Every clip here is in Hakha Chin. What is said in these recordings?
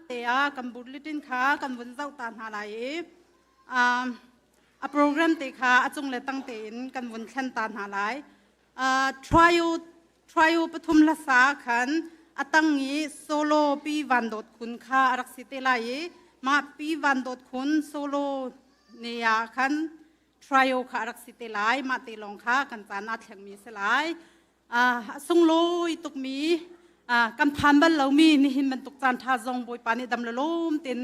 te ah kan bulletin kha kan vun zoh ta hna lai i a program te kha a cung le tang tein kan vun thlen ta hna lai. Trio trio pathum hlasa khan a tang i solo pi van dawt khun kha a rak si te lai i mah pi van dawt khun solo ne ah khan trio kha a rak si te lai. Mah te lawng kha kan caan aa thlengmi si lai. A sunglawi tukmi kan phan bal lomi nihin bantuk caan ṭha zong Bawipa nih dam le lawm tin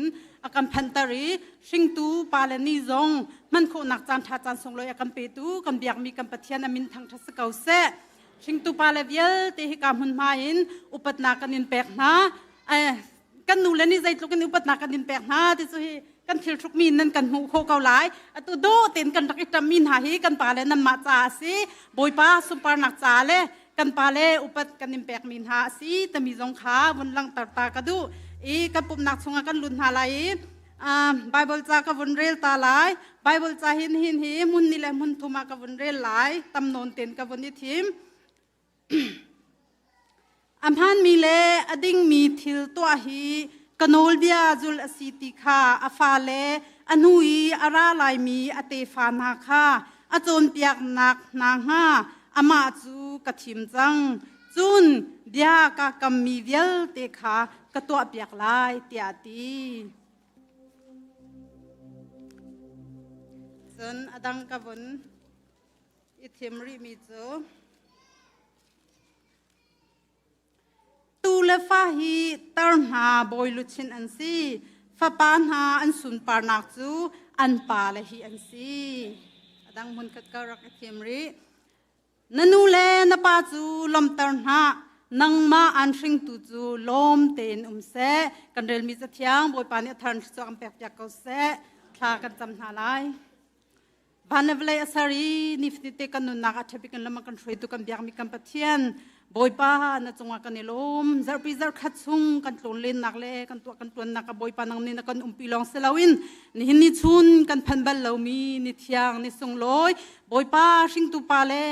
a kan phanter i hringtu pa le ni zong hman khawhnak caan ṭha caan sunglawi a kan petu kan biakmi kan Pathian a min thangṭhat si ko seh. Hringtu pa le vialte hika hmunhma in upatnak kan in pek hna. Kan nu le nih zeitluk in upatnak kan in pek hna ti cu hi kan thil hrukmi nan kan hmuh khawh ko lai. Atu do tein kan rak i ṭammi hna hi kan pa le nanmah caah a si. Bawipa sunparnak caah le kan pa le upat kan in pekmi hna a si timi zong kha vun langhter ta ka duh. I kan pumhnak chungah kan lut hna lai i Bible ca ka vun rel ta lai. Bible ca hin hin hi hmun ni le hmun thum ah ka vun rel lai. Tam nawn tein ka vun i thim. A hmaanmi le a dingmi thil tuah hi ka nawlbia zulh a si ti kha a fale a hnu i a ra laimi a tefa hna kha a cawnpiaknak hna hnga amah cu ka thim cang. Cun bia kaa kammi vialte kha ka tuahpiak lai, tiah a ti. Cun a dang ka vun i thim rihmi cu Tu le fa hi tar hna bawi luchin an si. Fapa hna an sunparnak cu an pale hi an si. A dang hmun khat ka rak i thim rih. Na nu le na pa cu lawmter hna. Nangmah an hringtu cu lawm tein um seh. Kan relmi cathiang Bawipa nih a thar thluachuah kan pekpiak ko seh. Thla kan cam hna lai. Van le vawlei a ser i nifatinte kan nunnak ah ṭhabik in lam a kan hruaitu kan biakmi kan Pathian Bawipa na cungah kan i lawm. Zarhpi zarhkhat chung kan tlawnlennak le kan tuah kan ṭuannak ah Bawipa nang nih na kan umpi lawng si loin nihin ni chun kan phan bal lomi ni thiang ni sunglawi Bawipa hringtu pa le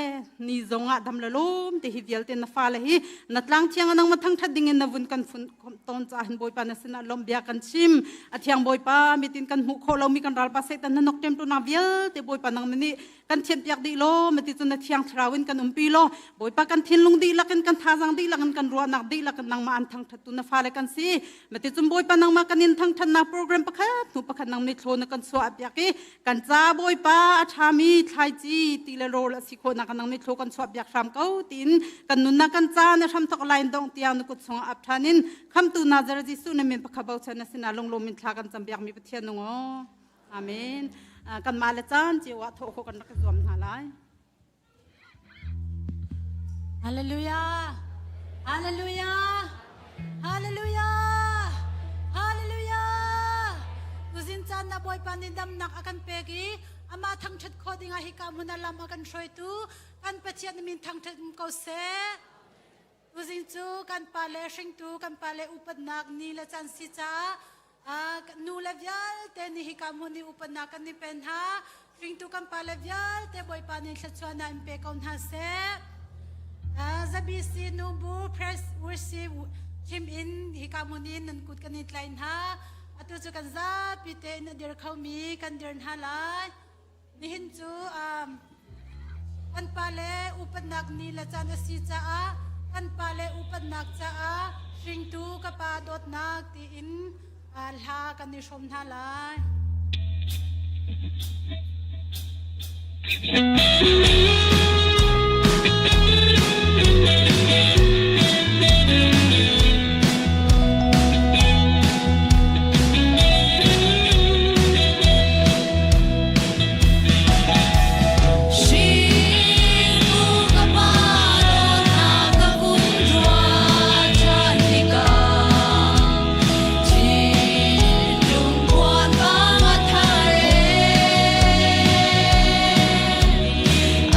ni zongah dam le lawm te hi vialte na fale hi na tlang thiang a nangmah thangṭhat dingin na vun kan fun tawn caah hin Bawipa na sinah lawm bia kan chim. A thiang Bawipa mitin kan hmuh khawh lomi kan ralpa Satan na nok ṭemtu vialte Bawipa nang nih kan thianpiak dih law mati cun na thiang thlarau in kan umpi law Bawipa kan thinlung dihlak in kan thazang dihlak in kan ruahnak dihlak in nangmah an thangṭhattu na fale kan si. Mati cun Bawipa nangmah kan in thangṭhatnak program pakhat hnu pakhat nang nih thlaw na kan chuah piak i kan ca Bawipa a ṭhami thlaici ti le rawl a si khawhnak nang nih thlaw kan chuah piak hram ko tiin kan nunnak kan ca na hramthok lain dong tiang na kut chungah ap ṭhan in khamtu Nazareth Jesuh na min pakhat bochan na sinah lunglawm in thla kan cam piakmi Pathian nung aw. Amen. Kanmah le caan cio ah thawh khawh kan rak i zuam hna lai. Hallelujah. Hallelujah. Hallelujah. Hallelujah. Tuzin caan na Bawipa nih damnak a kan pek i amah thangṭhat khawh dingah hika hmun ah lam a kan hruaitu kan Pathian min thangṭhat um ko seh. Tuzing cu kan pa le hringtu kan pa le upatnak ni le caan si caah nu le vialte nih hika hmun i upatnak kan i pen hna. Hringtu kan pa le vialte Bawipa nih thluachuahnak in pe ko hna seh. ZBC nubu press worship thim in hika hmun in nan kut kan i tlai hna. Atu cu kan zapi tein a dir khomi kan dir hna lai. Nihin cu kan pale upatnak ni le caan a si caah kan pale upatnak caah hringtu ka pa dawtnak tiin hla kan i hrawm hna lai.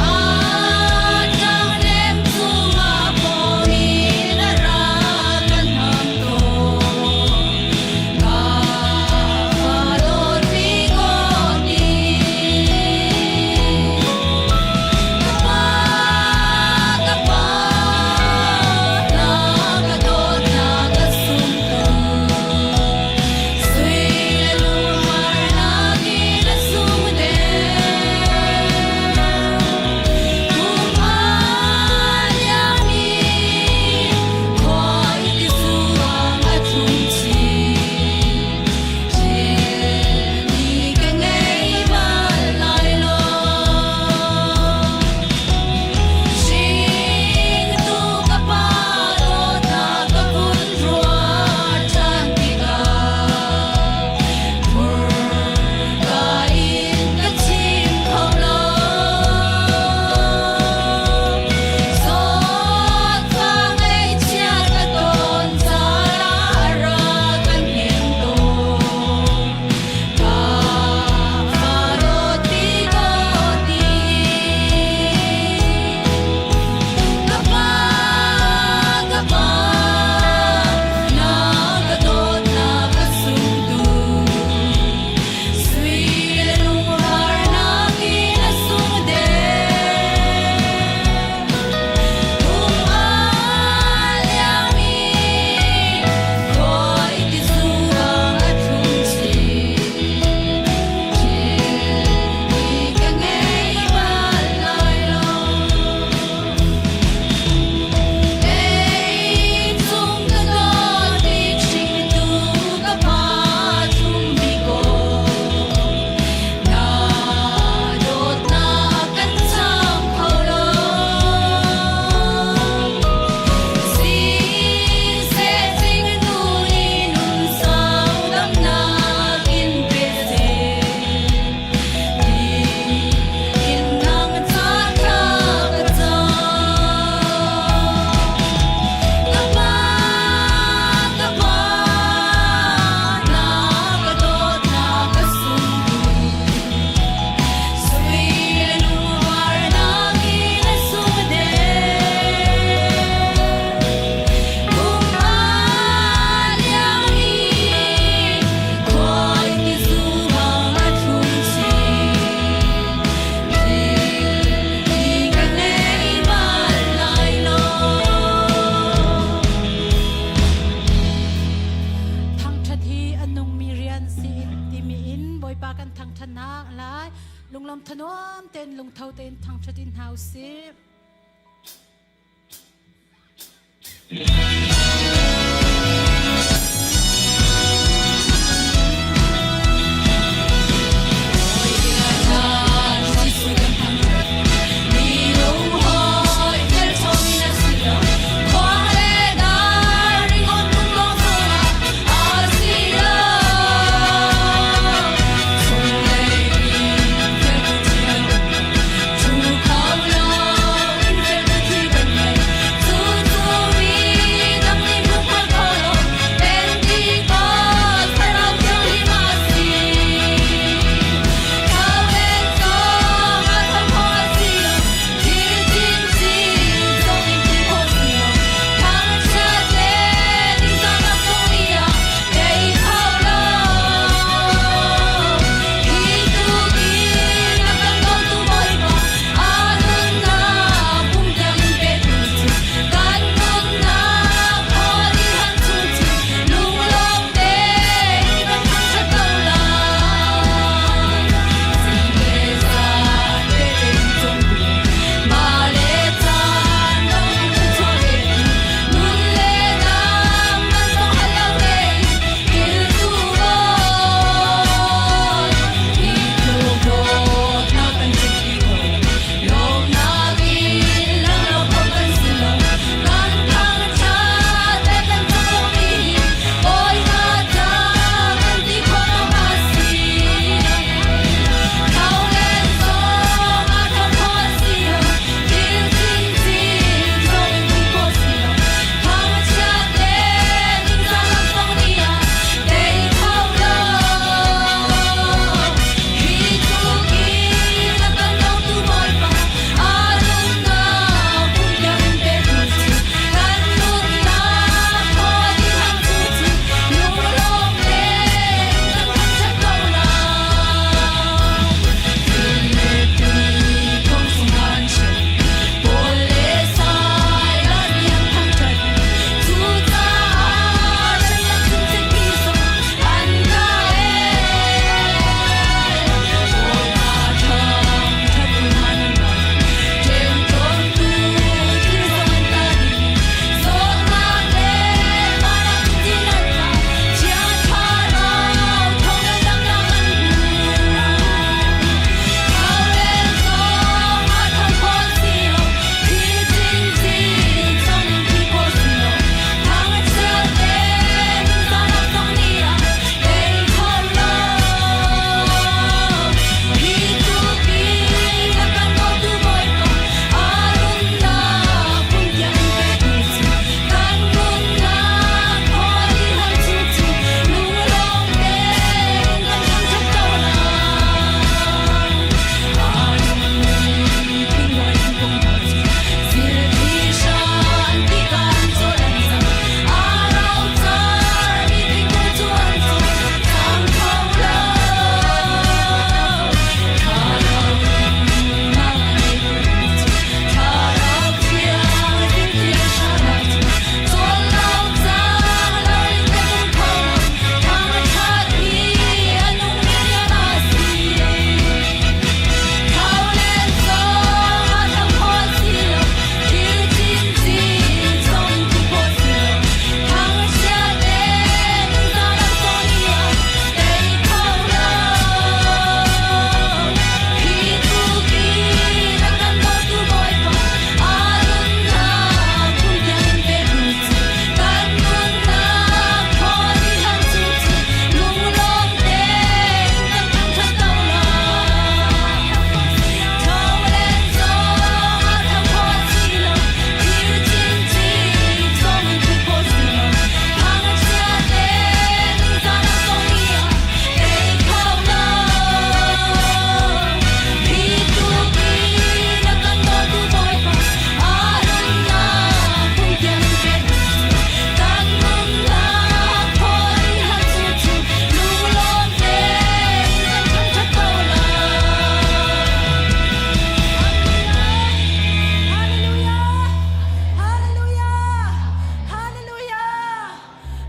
A Bawipa kan thangṭhatnak lai. Lunglawm thanuam tein lungtho tein thangṭhat in hna usih.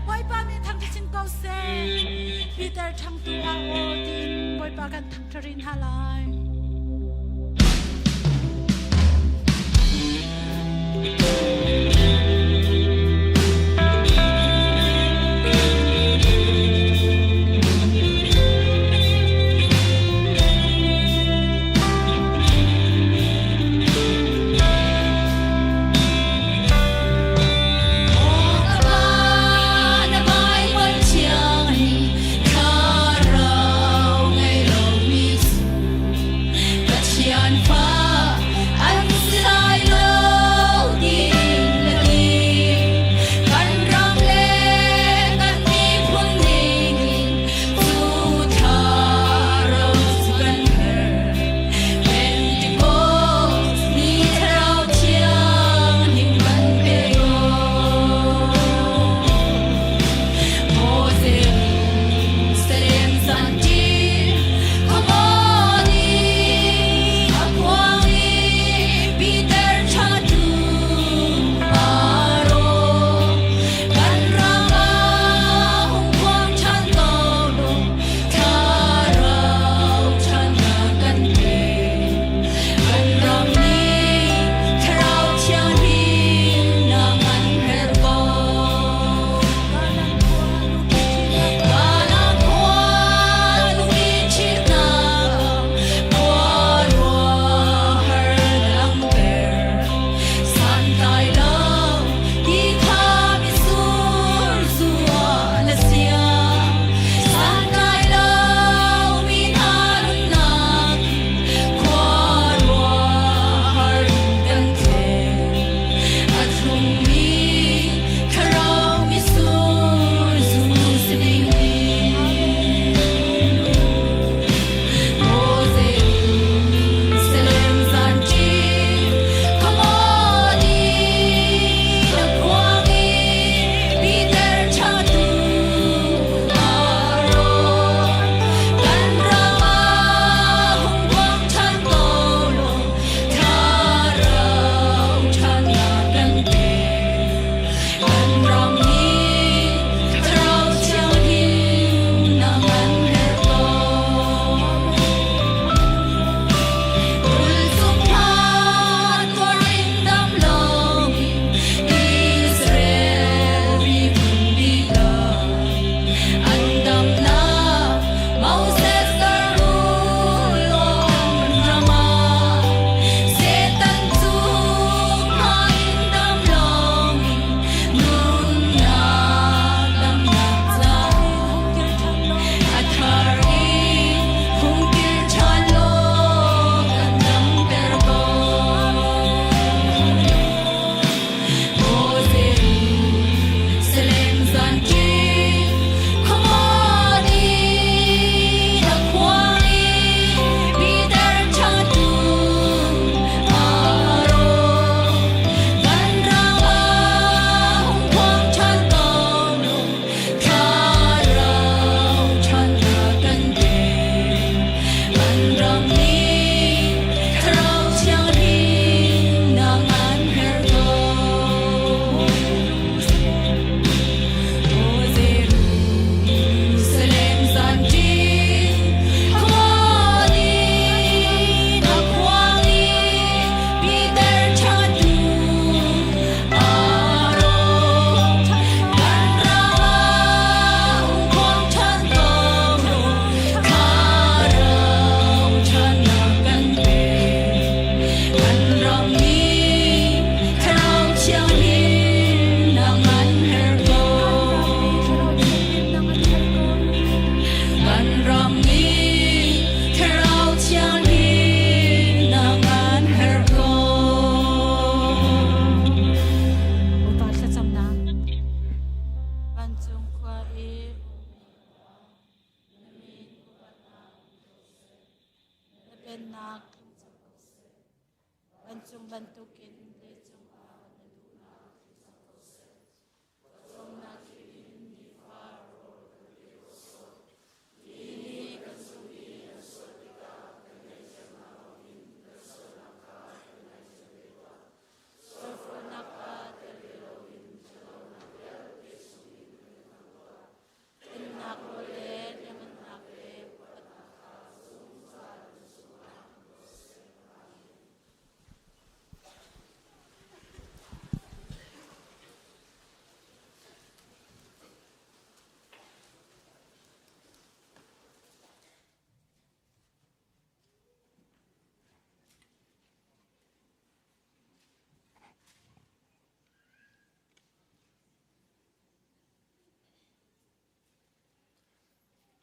Bawipa nih thangṭhat chin ko seh. Peter ṭhangtu ah aw tiin. Bawipa kan thangṭhat rih hna lai.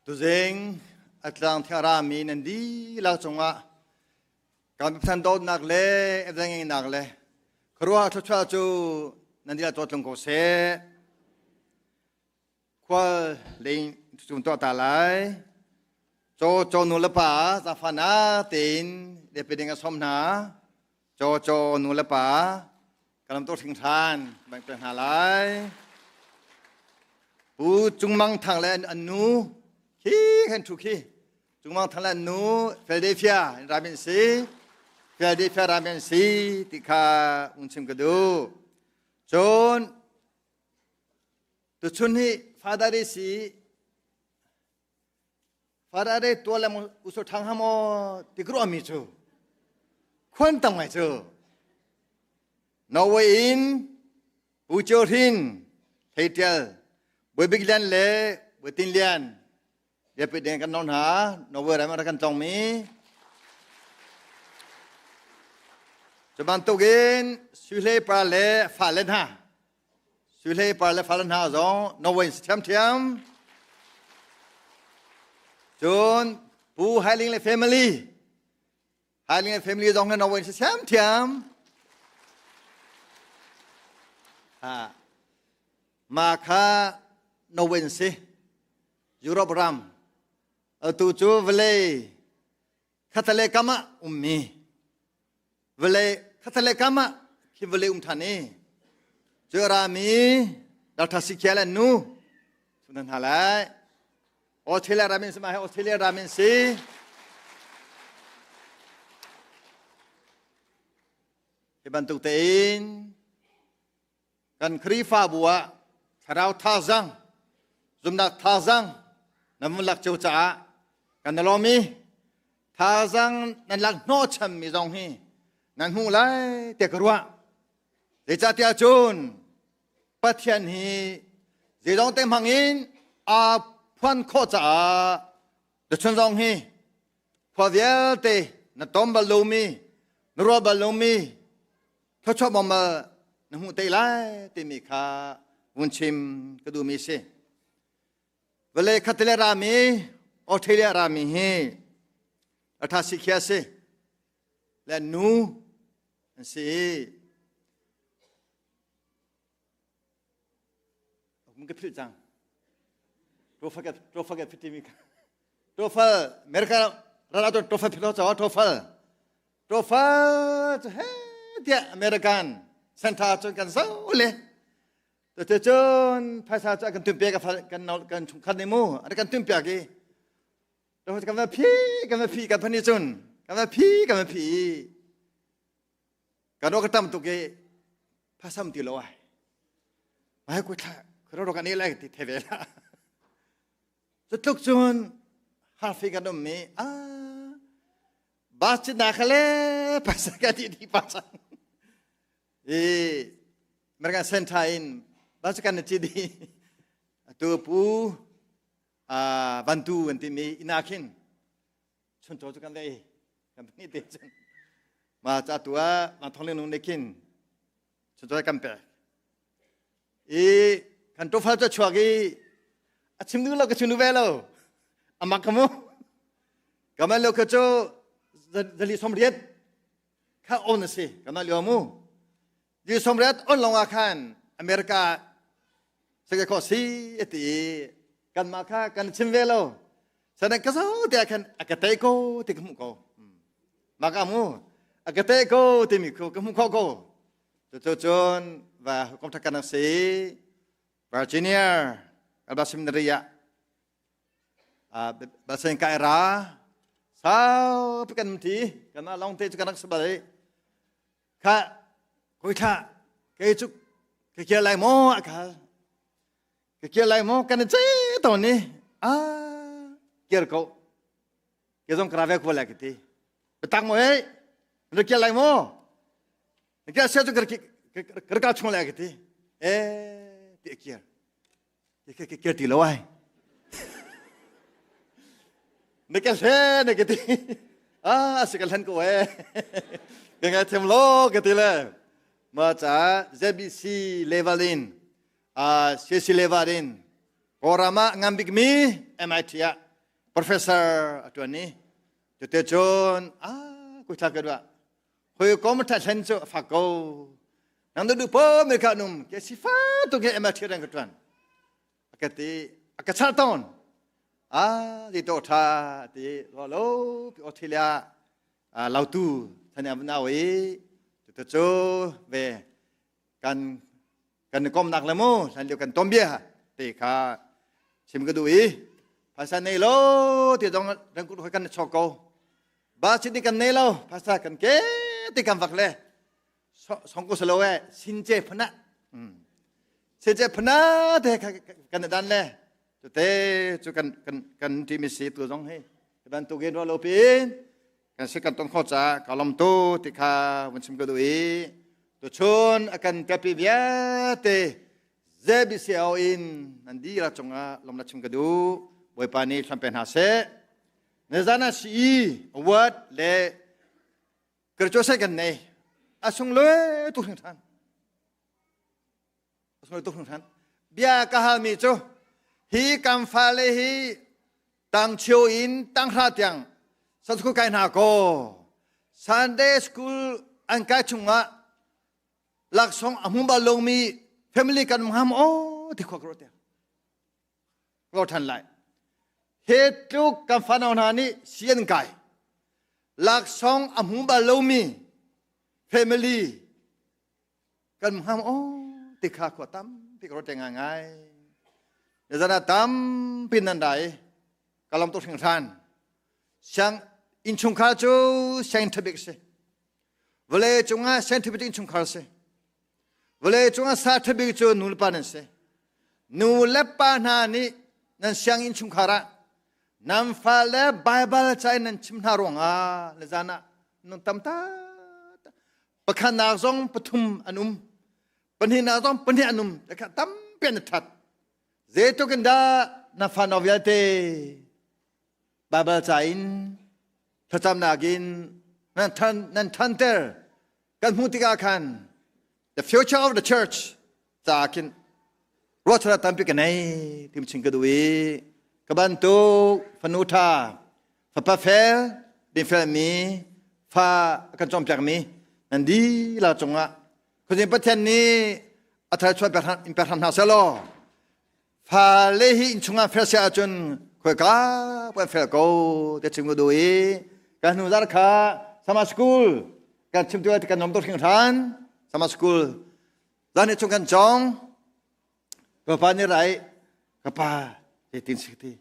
Tuzing a tlang thiang rami nan dihlak cungah kan Pathian dawtnak le evangelinak le khuaruahhar thluachuah cu nan dihlak tuah tlung ko seh. Khual lein cung tuah ta lai. Caw caw nu le pa zafana tein le ding a som hna. Caw caw nu le pa kan lam to hringhran bang pe hna lai. Pu Cung Mang Thang le an nu khi khan thu khi Cung Mang Thang le an nu Philadelphia ramin si Philadelphia ramin si ti kha un chim ka du. Cun tuchun hi Father Day si Father Day tua le uso thang ha maw ti ka ruahmi cu khuan tam ngai cu Norway in Pu Cio Hrin Hlei Tial Bawi Bik Lian le Bawi Tin Lian biapi deng kan non hna Norway ram ah kan tlongmi cu bantukin Sui Hlei pa le fale hna Sui Hlei pa le fale hna zong Norway si ṭhiamṭhiam cun Pu Hai Ling le family Hai Ling le family zong hi Norway si ṭhiamṭhiam ha ma kha Norway si Europe ram atu cu vawlei khatale kam ah ummi vawlei khatale kam ah khi vawlei um ṭhan i cu rami Dr. Sikhial an nu sunan hna lai Australia ramin si ma he Australia ramin si hi bantuk tein kan Khrihfabu ah thlarau thazaang zumnak thazaang nan vun lak cio caah kan i lawm i thazaang nan lak hnawhchanmi zong hi nan hmuh lai tiah ka ruah. Zeicahtiah cun Pathian hi zeizong te hmang in aa phuan khawh caah tuchun zong hi khua vialte na tom bal lomi na ruah bal lomi thluachuah bawmmal na hmuh te lai timi kha vun chim ka duhmi si. Vawlei khatile rami Australia rami hi a tha si khia si le nu an si. Mun ka philh cang. Tofal ka tofal ka phitimi ka. Tofal America ral ah tofal philo chaw tofal. Tofal cu he tiah American center cun kan zo le. Te cun phaisa cu kan tum piak kan kan chungkhat ne mu an kan tum piak i kan va phi kan va phi kan phani cun kan va phi kan va phi kan ro ka tam tuk i phasam ti lo ai mai ku thla khro ro kan i lai ti the ve la cu tluk cun harfi kan um mi a bas cin na khale phaisa ka ti di pa cang i merka center in bas kan ci di atu pu a vantu an ti mi ina khin chun chaw cu kan dei kan ni te cun ma cha tu ah ma thong le nung ne khin chun chaw kan pe i kan tofal cha chuak i a chim du lo ka chim du ve lo amak ka mu kamal lo ka chu zali som riat kha on si kamal yo mu di som riat on long ah khan America sake kho si ati kan ma kha kan chim ve lo sanan ka zo te khan a ka te ko ti ka hmu ko ma ka mu a ka te ko ti mi ko ka hmu kho ko cu cun va kom thakan si Virginia Alba Seminary ah basen kai ra sau kan ti kan long te chu kan rak sabal kha koi tha kei chu ka kia lai maw a khal ka kia lai maw kan ce to ni a kiar ko ke zong krave ko lai ki ti betak mo ei na kia lai maw na kia sia chu kar ka chung lai ki ti e ti kiar Ke ke ti lo ai. Na ke hle na ke ti. Ah si ka hlen ko e. Ka ngai thiam lo ka ti le. Ma cha ZBC level in a CC level in Kawlram ah ngan bikmi MIT ah. Professor a tuan i tute cun a kuthla ka duah hoi kom tha thlen cu a fak ko nang du po me ka num ke si fa tu ke ma thiran ka tuan ka ti a ka chal ton a ti to tha ti lo lo pi Australia lautu thani avna wi tu cu ve kan kan komnak le mu hlan lio kan tom bia te kha chim ka duh i phaisa nei lo ti dong rang kut kan chok ko ba chit kan nei lo phaisa kan ke ti kan vak le song ko salo e sin che phana sin che phana te kan dan le te chu kan kan kan ti mi si tu zong hi bantukin ro lo pin kan si kan ton kho ca ka lom tu ti kha vun chim ka duh i tuchun a kan kapi vialte ZBCO in nan dira cungah lom na chim ka duh Bawipa nih hlam pe hna seh nizan ah CE award le graduation kan nei a sunglawi tu hringhran tuk hringhran bia ka halmi cu hi kan fale hi tangchio in tanghra tiang Sunday school kai hna ko Sunday school an kai chungah laksong a hmu bal lomi family kan hngam o ti khua ka ruah ro than lai he tluk kan fanau hna nih sian kai laksong a hmu bal lomi family kan hngam o ti kha khua tampi ka ruat ngai ngai zan ah tampi nan dai ka lom tuk hringhran siang innchungkhar cu sianginn ṭhabik si vawlei cungah scientific innchungkhar si vawlei cungah sa ṭhabik cu nu le pa nan si nu le pa hna nih nan sianginn chungkhar ah nan fale Bible ca in nan chim hna ruangah le zan ah nun tam ta pakhatnak zong pathum an um pahnihnak zong pahnih an um kha tampi an that zeitluk in dah na fanau vialte Bible ca in thlacamnak in nan than nan thanter kan hmuh tikah khan the future of the church ca khin ruahchannak tampi ka nei tim chin ka duh i ka bantuk fanu ṭha fapa fel dinfelmi fa a kan cawnpiakmi nan dihlak cungah khuazing Pathian nih a thar chuah in pek hram hna seh law fale hi innchung ah fel sia ahcun khoika kan fel ko te chim ka duh i kan hnu zar kha summer school kan chim tu kan nom tuk hringhran summer school zan chung kan cawng ka pa nih rai ka pa zeitin si ti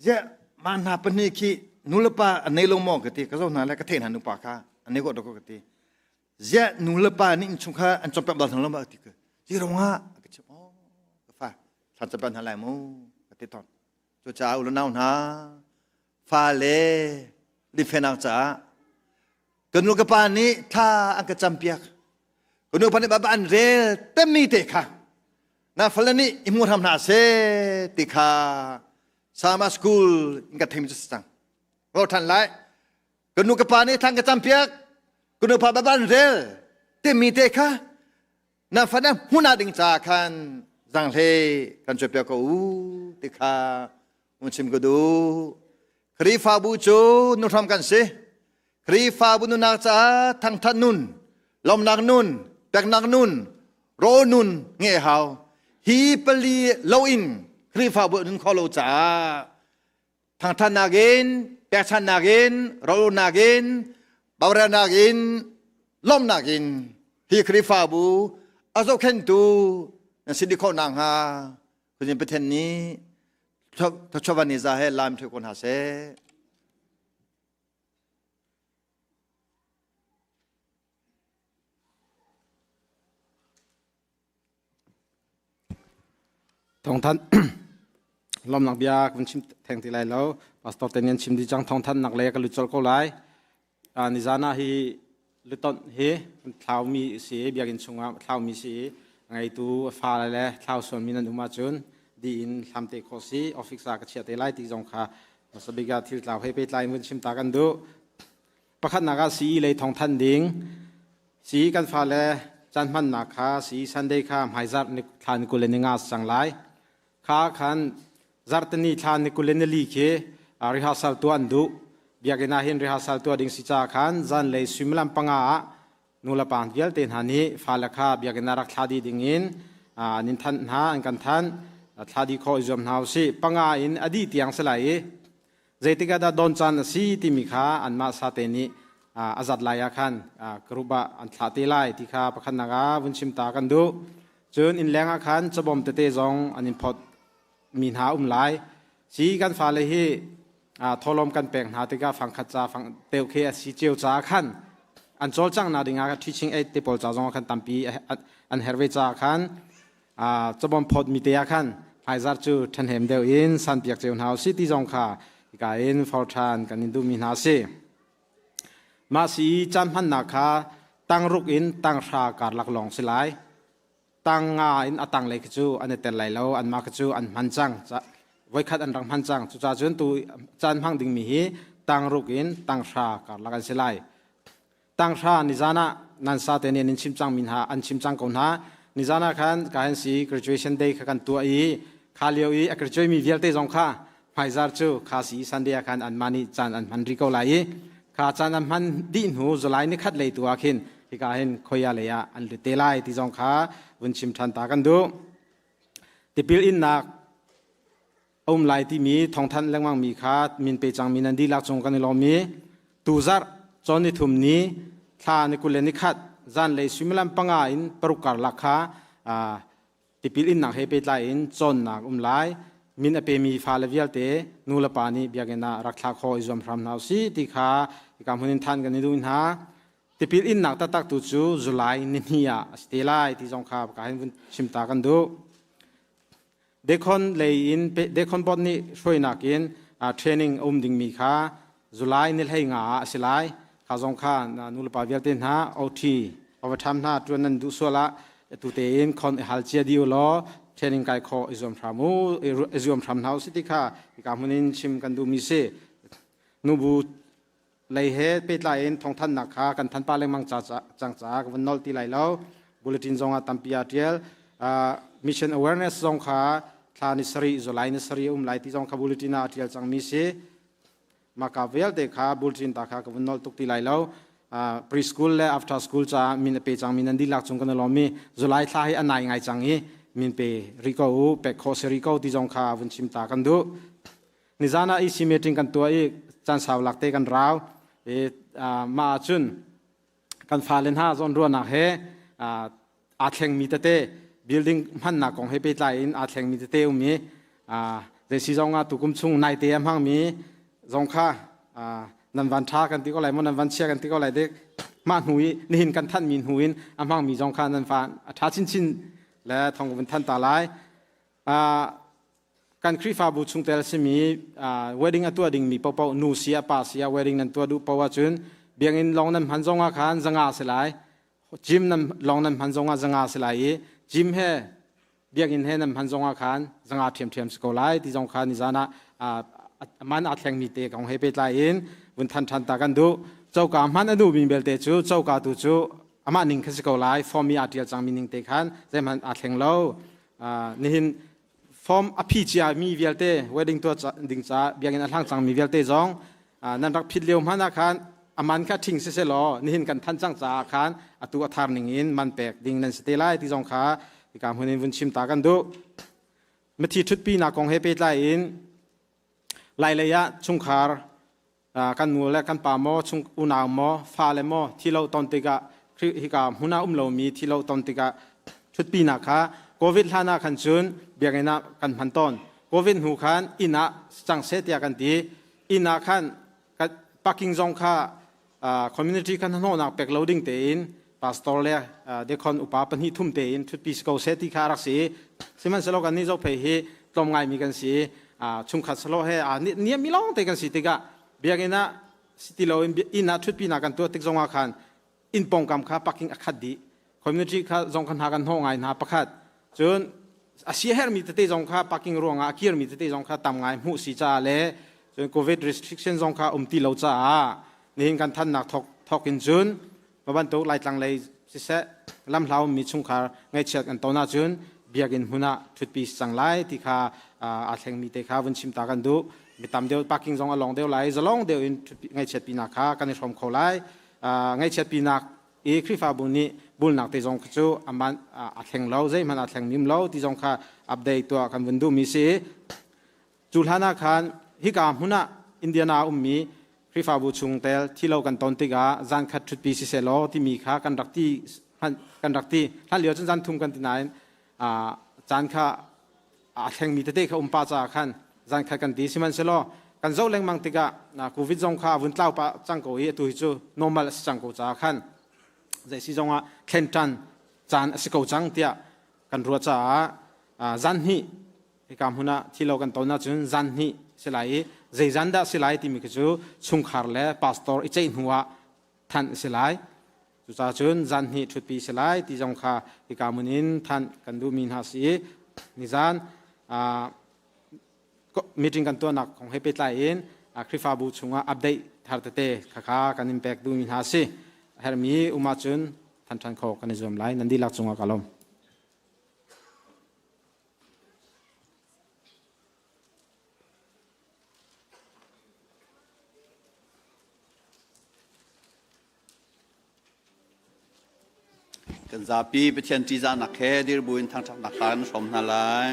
ziah mah hna pahnih khi nu le pa an nei lo maw ka ti ka zoh hna le ka theih hna nupa kha an nei ko ka ti ziah nu le pa nih innchung kha an cawmpiak bal hna lo ma ti ka zirong ah ka chim oh ka fa thlan cawmpiak hna lai mu ka ti tawn cucaah u le nau hna fale lifenak caah ka nu ka pa nih thla an ka campiak ka nu pa nih baba an rel temi te kha na fale nih i hmu hram hna seh ti kha sama school in ka theim cu cang ro than lai ka nu ka pa nih thla an ka campiak ka nu pa baba an rel timi te kha na fana hmuna ding ca khan zanghlei kan cuapiak ko u ti kha un chim ka duh Khrihfabu cu nuhram kan si Khrihfabu nunak caah thangthat nun lawmnak nun peknak nun ro nun nge hau hi pali loin Khrihfabu nun kho lo caah thangthatnak in pekchanhnak in rawlnak in borelnak in lawmhnak in hi Khrihfabu a zohkhenhtu nan si dih khawh nakhnga Khuazing Pathian nih thluachuah ni za he lam ṭheu ko hna seh. Thawngthan lawmnak bia kan chim theng ti lai lo. Pastor te nih chim dih cang thawngthan nak le ka lut colh ko lai. Nizan ah hi lutonh hi thlaumi si biakinn chungah thlaumi si ngeitu fa le thlau sualmi nan um ahcun di in hlam te khawh si office ah ka chiah te lai ti zong kha hmasabik ah thil tlau he pehtlai in vun chim ta kan duh. Pakhatnak ah sii lei thawngthanh ding. Sii kan fale caan hmannak kha sii Sunday kha hmaizarh ni thla ni 25 cang lai. Kha khan zarhteni thla ni 24 khi Rehearsal tuah an duh. Biakinn ah hin rehearsal tuah ding si caah khan zanlei suimilam panga ah nulepa vialte hna nih fale kha biakinn ah rak thla dih ding in an in thanh hna, an kan thanh. Thla dih khawh i zuam hna usih. Panga in a dih tiang si lai i zeitik ah dah don caan a si timi kha anmah sate nih a zat lai ah khan group ah an thlah te lai ti kha pakhatnak ah vun chim ta kan duh. Cun innleng ah khan cabawm tete zong an in phawt mi hna um lai. Si kan fale hi tholom kan pek hna tikah fangkhat ca fang teu khi a si cio ca khan an cawlcang na ding ah teaching aid te pawl ca zong khan tampi an her ve ca khan cabawm phawt mi te ah khan hmaizar cu ṭhahnem deuh in san piak cio hna usih ti zong kha hika in for ṭhan kan in duhmi hna si. Mah si i caan hmannak kha tangruk in tanghra karlak lawng si lai. Tang nga in a tanglei khi cu an i tel lai lo, anmah khi cu an hman cang. Voikhat an rak hman cang. Cucaah cun tu caan hmang dingmi hi tangruk in tanghra karlak an si lai. Tanghra nizan ah nan sa te nih an chim cang mi hna an chim cang ko hna. Nizan ah khan ka hen si graduation day kha kan tuah i kha lio i a graduate mi vialte zong kha hmaizar cu kha si Sunday ah khan anmah nih caan an hman rih ko lai i kha caan an hman dih hnu July ni khat lei tu ah khin hika hin khoia lei ah an lut te lai ti zong kha vun chim ṭhan ta kan duh. Tipil innak a um lai timi thawngthanh lengmang mi kha min pe cangmi nan dihlak cung kan i lawm i tuzarh cawn ni thum ni thla ni 21 le ni khat zanlei suimilam 5 in 6 karlak kha tipil innak he pehtlai in cawnnak um lai. Min a pemi fale vialte nu le pa nih biakinn ah rak thlah khawh i zuam hram hna usih ti kha hika hmun in than kan i duh hna. Tipil innak taktak tu cu July ni hnih ah a si te lai ti zong kha ka hin vun chim ta kan duh. Dekhon lei in Dekhon board nih hruainak in training a um dingmi kha July ni 15 ah a si lai. Kha zong kha nulepa vialte hna OT overtime hna tuan nan duh sual ah tu tein khon i hal cia dih u law training kai khawh i zuam hram u i zuam hram hna u si ti kha hika hmun in chim kan duhmi si. Nubu lei he pehtlai in thawngthanhnak kha kan than pah lengmang cang caah ka vun nolh ti lai lo. Bulletin zong ah tampi aa ṭial. Mission awareness zong kha thla ni sarih, July ni sarih a um lai ti zong kha bulletin ah a ṭial cangmi si. Maka vialte kha bulletin ta kha ka vun nolh tuk ti lai lo. Preschool le after school caah min a pe cangmi nan dihlak cung kan i lawm i July thla hi a nai ngai cang i min pe rih ko u, pek khawh si rih ko ti zong kha vun chim ta kan duh. Nizan ah EC meeting kan tuah i caan sau lak te kan rau. I mah ahcun kan fale hna zawnruahnak he aa thlengmi tete building hmannak kong he pehtlai in aa thlengmi tete um i zei si zong ah tukum chung naite a hmangmi zong kha nan van ṭha kan ti ko lai maw nan van chia kan ti ko lai dek mah hnu i nihin kan thanhmi hnu in a hmangmi zong kha nan fa a ṭha chinchin le thong vun than ta lai. Kan Khrihfabu chungtel simi wedding a tuah dingmi paohpaoh nu si ah pa si ah wedding nan tuah duh paoh ahcun biakinn lawng nan hman zong ah khan 500 si lai, gym nan lawng nan hman zong ah 500 si lai i gym he biakinn he nan hman zong ah khan 500 ṭhiamṭhiam si ko lai ti zong kha nizan ah man aa thlengmi te kong he pehtlai in vun than ṭhan ta kan duh. Coka hman a duhmi belte cu coka tu cu amah ning kha si ko lai, form i aa ṭial cangmi ning te khan zeihmanh aa thleng lo. Nihin form a phi cia mi vialte wedding tuah ding ca biakinn a hlang cangmi vialte zong nan rak phit lio hmanh ah khan a man kha ṭhing siseh law nihin kan than cang caah khan atu a thar ning in man pek ding nan si te lai ti zong kha hika hmun in vun chim ta kan duh. Mithi ṭhutpi nak kong he pehtlai in Lailei ah chungkhar kan nu le kan pa maw chung unau maw fale maw thi lo ton tikah hika hmun ah um lomi thi lo ton tikah ṭhutpinak kha COVID hlan ah khan cun biakinn ah kan hman tawn. COVID hnu khan inn ah cang seh tiah kan ti. Inn ah khan parking zong kha community khan hnawhnak pek lo ding tein pastor le dekhon upa pahnih thum tein ṭhutpi si ko seh ti kha a rak si. Sihmanhsehlaw kan nih Zophei hi tlawm ngaimi kan si. Chungkhat salo he aa niammi lawng te kan si tikah biakinn ah si ti loin inn ah ṭhutpinak kan tuah tik zongah khan inn pawngkam kha parking a khat dih. Community kha zong kha hna kan hnawh ngai hna pakhat. Cun a sia hermi tete zong kha parking ruangah a kirmi tete zong kha tam ngai hmuh si caah le cun COVID restriction zong kha um ti lo caah nihin kan thannak thok thok in cun ma bantuk Laitlang lei siseh lamhla ummi chungkhar ngaihchiat kan ton ahcun biakinn hmun ah ṭhutpi si cang lai ti kha aa thlengmi te kha vun chim ta kan duh. Mi tam deuh parking zong a long deuh lai, zalong deuh in ngaihchiat pinak kha kan i hrawm kho lai. Ngaihchiat pinak i Khrihfabu nih bulnak te zong cu aman a thleng lo, zeihmanh a thleng mim lo ti zong kha update tuah kan vun duhmi si. Cu hlan ah khan hika hmun ah Indiana ummi Khrihfabu chungtel thi lo kan ton tikah zan khat ṭhutpi siseh law timi kha kan rak ti kan rak ti. Hlan lio cun zan thum kan ti nain caan kha a thlengmi tete kha um pah caah khan zan khat kan ti. Sihmanhsehlaw kan zoh lengmang tikah COVID zong kha a vun tlau pah cang ko i atu hi cu normal a si cang ko caah khan zei si zongah thlen ṭan caan a si ko cang tiah kan ruah caah zan hnih hika hmun ah thi lo kan ton ahcun zan hnih si lai i zei zan dah si lai timi khi cu chungkhar le pastor i ceih hnu ah thanh si lai. Cucaah cun zan hnih ṭhutpi si lai ti zong kha hika hmun in thanh kan duhmi hna si i nizan meeting kan tuahnak kong he pehtlai in Khrihfabu chungah update thar tete khakha kan in pek duhmi hna si. A herhmi um ahcun than ṭhan khawh kan i zuam lai. Nan dihlak cungah ka lawm. Kan zapi Pathian ṭihzahnak he dir buin thangṭhatnak hla kan hrawm hna lai.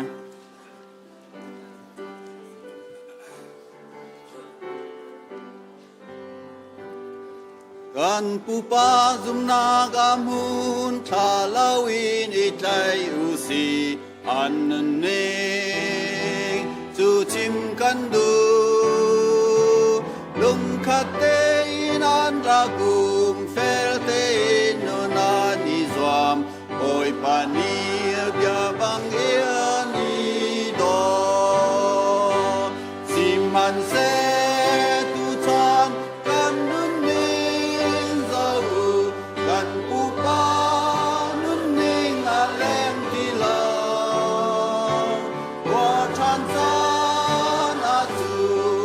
Kan pupa zumnak a hmun ṭha loin i tlai u si an nunning cu chim kan duh. Lungkhat tein an rak um, fel tein nun an i zuam, Bawipa nih bia bang in i daw. Sihmanhseh tuchan kan nunning zoh u, kan pupa nunning a leng ti lo. Khua ṭhan caan a cu,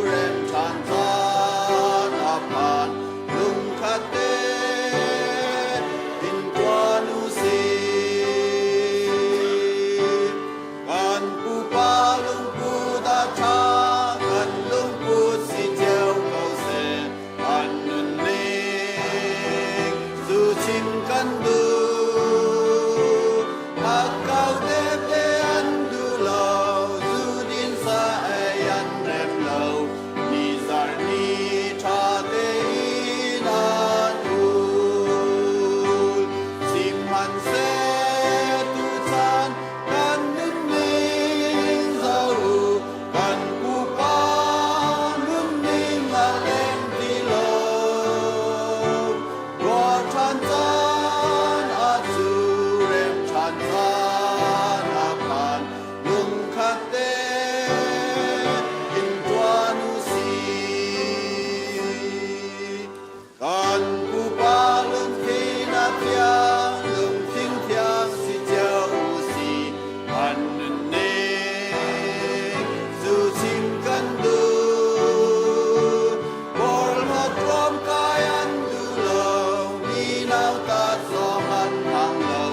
rem ṭhan caan a phan, lungkhat te in tuan u sih. Kan pupa lungput a ṭha, kan lungput si cio ko seh. An nunning cu chim kan duh. Hakkau tete an duh lo, zu din sa ei an rem lo. Ni zarh ni ṭha tein an ul. Sihmanhseh tuchan kan nunning zoh u, kan pupa nunning a leng ti lo. Ruah ṭhan caan a cu, rem ṭhan caan a phan, lungkhat te in ṭuan u sih. Kan pupa lungthin a thiang, lungthin thiang si cio u sih. An nunning cu chim kan duh. Porhlawt ruamkai an duh lo, mi nautat zong an hmang lo.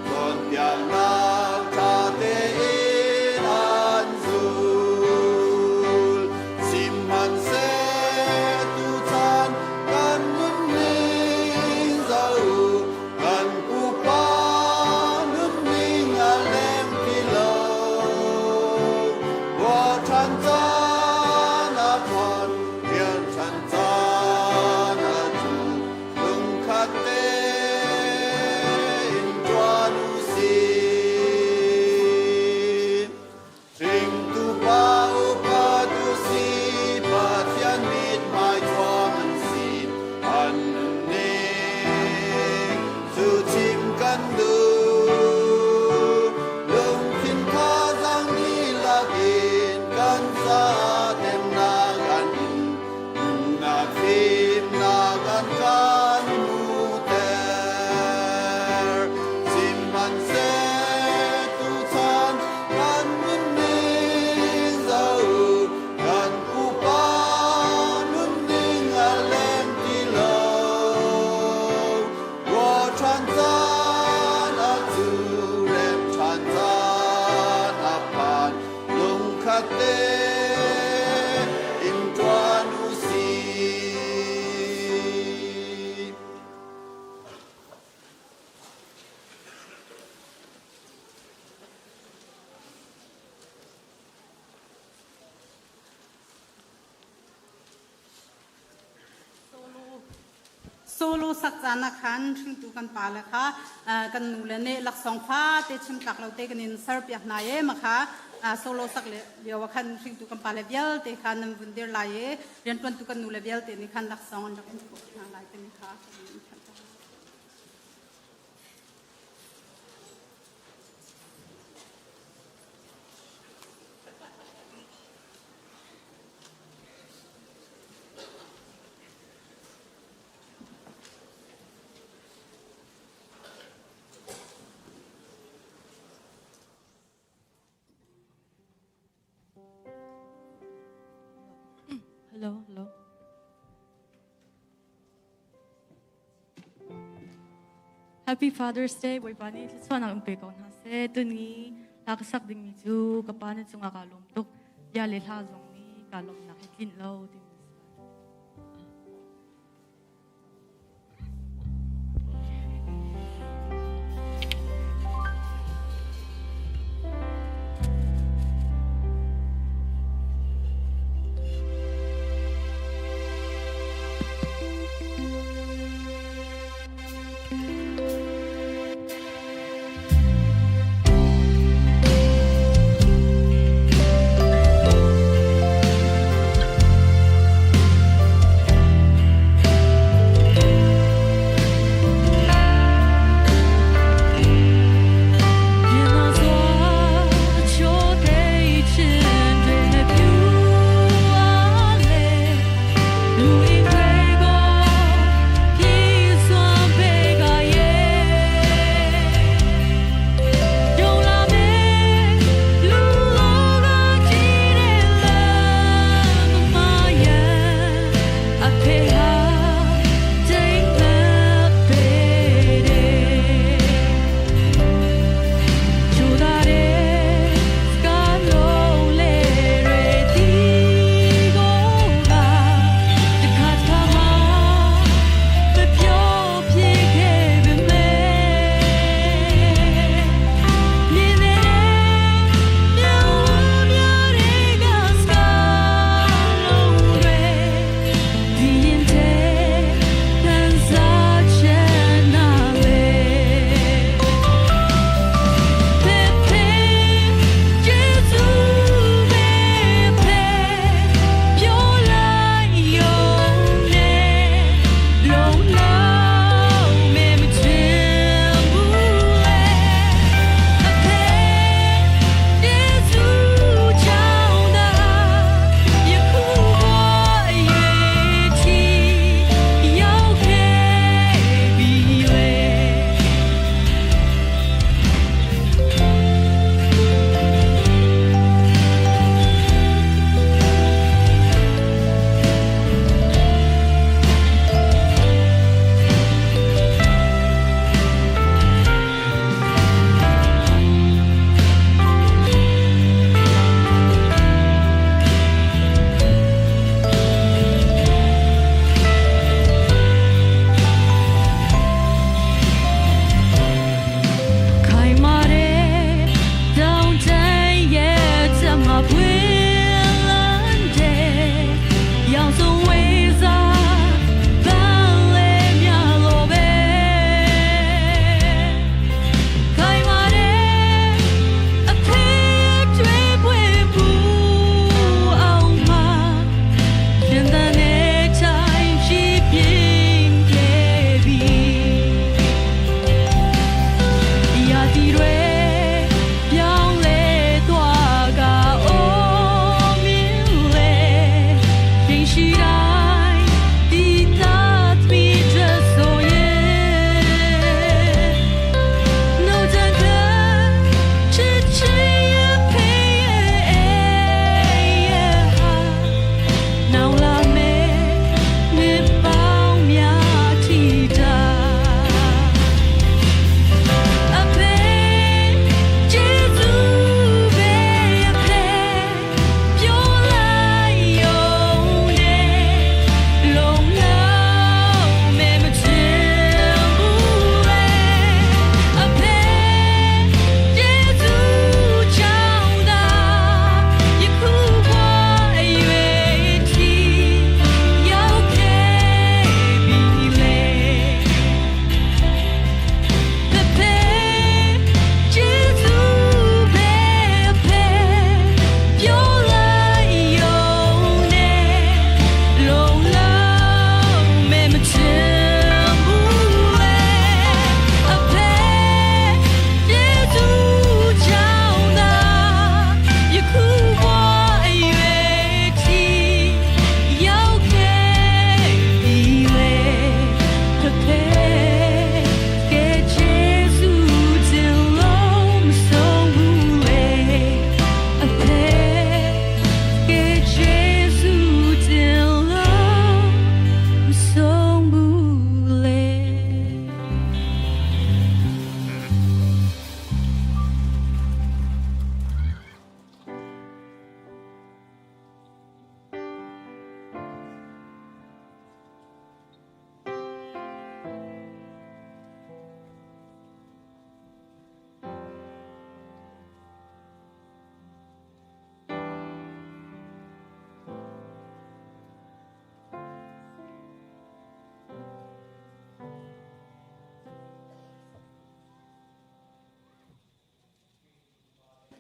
Cawnpiaknak ṭha tein an zul. Sihmanhseh tuchan kan nunning zoh u, kan pupa nunning a leng ti lo. Ruah ṭhan caan a phan, rian ṭhan caan a cu, lungkhat tein ṭuan u sih. Hringtu pa upa tu si Pathian. Solo sak caan ah khan hringtu kan pa le kha kan nu le nih laksawng fate chim tlak lo te kan in ser piak hna i ma kha solo sak le lio ah khan hringtu kan pa le vialte kha nan vun dir lai i riantuantu kan nu le vialte nih khan laksawng an rak in puk hna lai timi kha kan in thanh. Hello, hello. Happy Father's Day, Bawipa nih thluachuahnak in pe ko hna seh. Tuni hla ka sak dingmi cu ka pa na cungah kaa lawm tuk. Bia le hla zong nih kaa lawmhnak hi tlinh lo timi a si.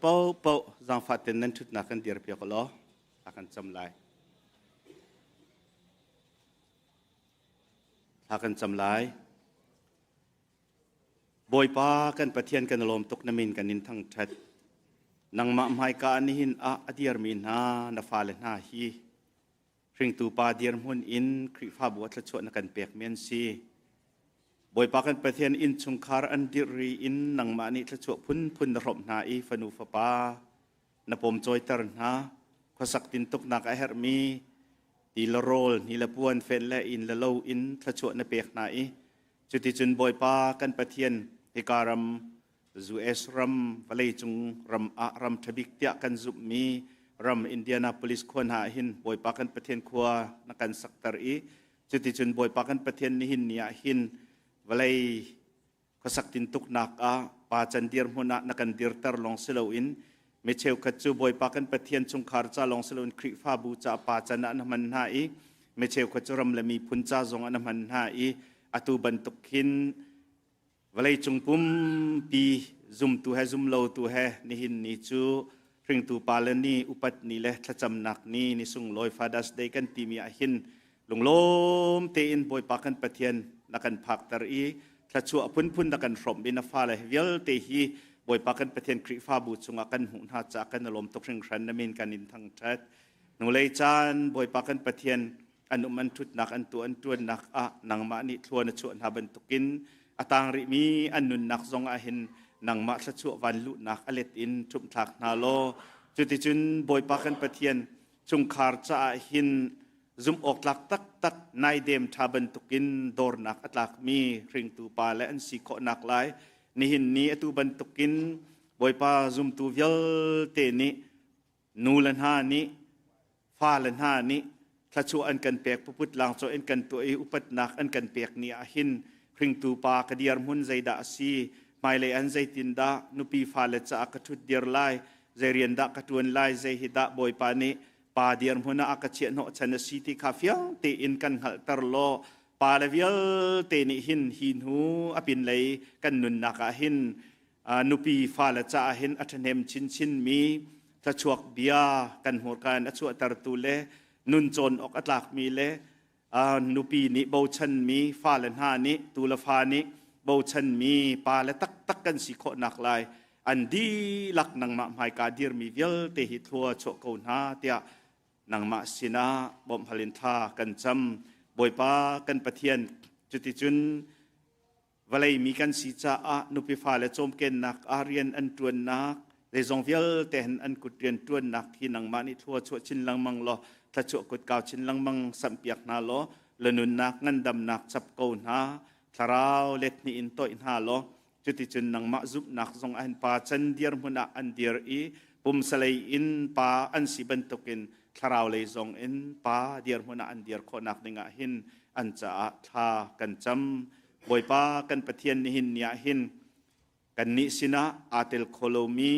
paohpaoh zaangfah ten nan ṭhutnak kan dir piak law thla kan cam lai. Thla kan cam lai. Bawipa kan Pathian kan lawm tuk na min kan in thangṭhat. Nangmah hmaika nihin ah a dirmi hna na fale hna hi hringtu pa dirhmun in Khrihfabu a thluachuah na kan pekmi an si. Bawipa kan Pathian innchungkhar an dirh ri in nangmah nih thluachuah phunphun na hrawmh hna i fanu fapa na pawmcawiter hna. Khuasak tintuknak a herhmi ti le rawl, ni le puan, fen le inn le lo in thluachuah na pek hna i cuticun Bawipa kan Pathian hika ram US ram vawleicung ram ah ram ṭhabik tiah kan zumhmi ram Indianapolis khua hna ah hin Bawipa kan Pathian khua na kan sakter i cuticun Bawipa kan Pathian nihin ni ah hin vawlei khuasak tintuknak ah pa can dirhmun ah na kan dirter lawng si loin mi cheukhat cu Bawipa kan Pathian chungkhar ca lawng si loin Khrihfabu ca pa can ah na hman hna i mi cheukhat cu ram le miphun ca zong ah na hman hna i atu bantuk hin Vawleicung pumpi zumtu he zumlotu he nihin ni cu hringtu pale ni upat ni le thlacamnak ni ni sunglawi Father's Day kan timi ah hin lunglawm tein Bawipa kan Pathian na kan phakter i thluachuah phunphun na kan hrawmh i na fale vialte hi Bawipa kan Pathian Khrihfabu chungah kan hmuh hna caah kan i lawm tuk hringhran na min kan in thangṭhat. Hnulei caan Bawipa kan Pathian an um an ṭhutnak an tuah an ṭuannak ah nangmah nih thlua na chuah hna bantukin a tang rihmi an nunnak zong ah hin nangmah thluachuah van luhnak a let in ṭhumhthlak hna law cuticun Bawipa kan Pathian chungkhar caah hin zumh awk tlak taktak naidem ṭha bantukin dawrnak a tlakmi hringtu pa le an si khawhnak lai nihin ni atu bantukin Bawipa zumtu vialte nih nu le hna nih fale hna nih thluachuah an kan pek puput langcaw in kan tuah i upatnak an kan pek ni ah hin hringtu pa ka dirhmun zeidah a si hmailei an zeitindah nupi fale caah ka ṭhut dir lai zei rian dah ka ṭuan lai zei hi dah bawipa nih pa dirhmun ah a ka chiah hnawh chan a si ti kha fiang tein kan hngalhter law pa le vialte nih hin hi hnu a pinlei kan nunnak ah hin nupi fale caah hin a ṭhahnem chinchin mi thluachuak bia kan hmurka in a chuahtertu le nun cawn awk a tlakmi le nupi nih bochanmi fale hna nih tu le fa nih bochanmi pa le taktak kan si khawhnak lai an dihlak nangmah hmaika dirmi vialte hi thlua chuah ko hna tiah nangmah sinah bawmhhal in thla kan cam. Bawipa kan Pathian, cuticun Vawlei mi kan si caah nupi fale cawmkennak ah rian an ṭuannak zeizong vialte hin an kut rian ṭuannak hi nangmah nih thlua chuah chin lengmang law thluachuah kutkau chin lengmang samhpiak hna law la nunnak ngandamnak chap ko hna thlarau let hnih in toih hna law cuticun nangmah zumhnak zong ah hin pa can dirhmun ah an dir i pumsalei in pa an si bantukin thlarau lei zong in pa dirhmun ah an dir khawhnak dingah hin an caah thla kan cam. Bawipa kan Pathian nihin ni ah hin kannih sinah aa tel kho lomi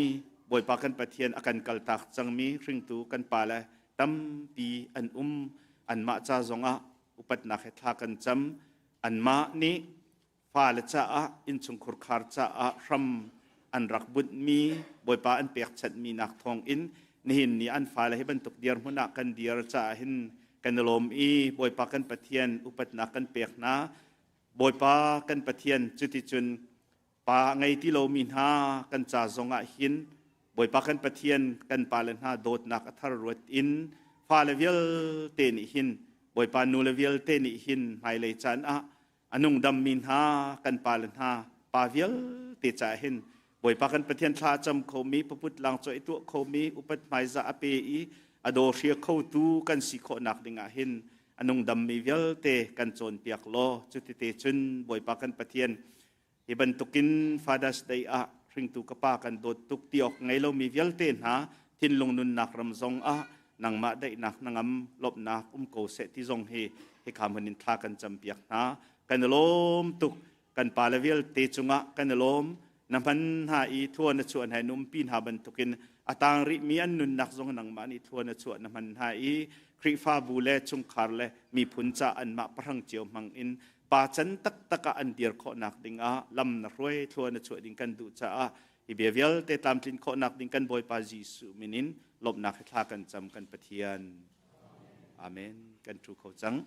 Bawipa kan Pathian a kan kaltak cangmi hringtu kan pale tampi an um. Anmah ca zongah upatnak he thla kan cam. Anmah nih fale caah innchungkhur khar caah hram an rak bunhmi Bawipa an pekchanhmi nak thawngin nihin ni an fale hi bantuk dirhmun ah kan dir caah hin kan i lawm i Bawipa kan Pathian upatnak kan pek hna. Bawipa kan Pathian cuticun pa ngei ti lomi hna kan ca zongah hin Bawipa kan Pathian kan pale hna dawtnak a thar ruat in fale vialte nih hin Bawipa nule vialte nih hin hmailei caan ah a nungdammi hna kan pale hna pa vialte caah hin Bawipa kan Pathian thla a cam khomi puput lang caw i tuah khomi upat hmaizah a pe i a daw hria khotu kan si khawhnak dingah hin a nungdammi vialte kan cawnpiak law cutite cun Bawipa kan Pathian hi bantukin Father's Day ah hringtu ka pa kan dawt tuk ti awk ngei lomi vialte hna thinlung nunnak ram zong ah nangmah daihnak nangam lawmhnak um ko seh ti zong hi hika hmun in thla kan campiak hna. Kan i lawm tuk. Kan pale vialte cungah kan i lawm. Na hman hna i thua na chuah hna i numpi hna bantukin a tang rihmi an nunnak zong nangmah nih thua na chuah na hman hna i Khrihfabu le chungkhar le miphun ca anmah pahrang cio hmang in pa can taktak ah an dir khawhnak dingah lam na hruai thlua na chuah ding kan duh caah. Hi bia vialte tlamtlin khawhnak ding kan Bawipa Jesuh min in lawmhnak he thla kan cam kan Pathian. Amen. Kan ṭhu kho cang.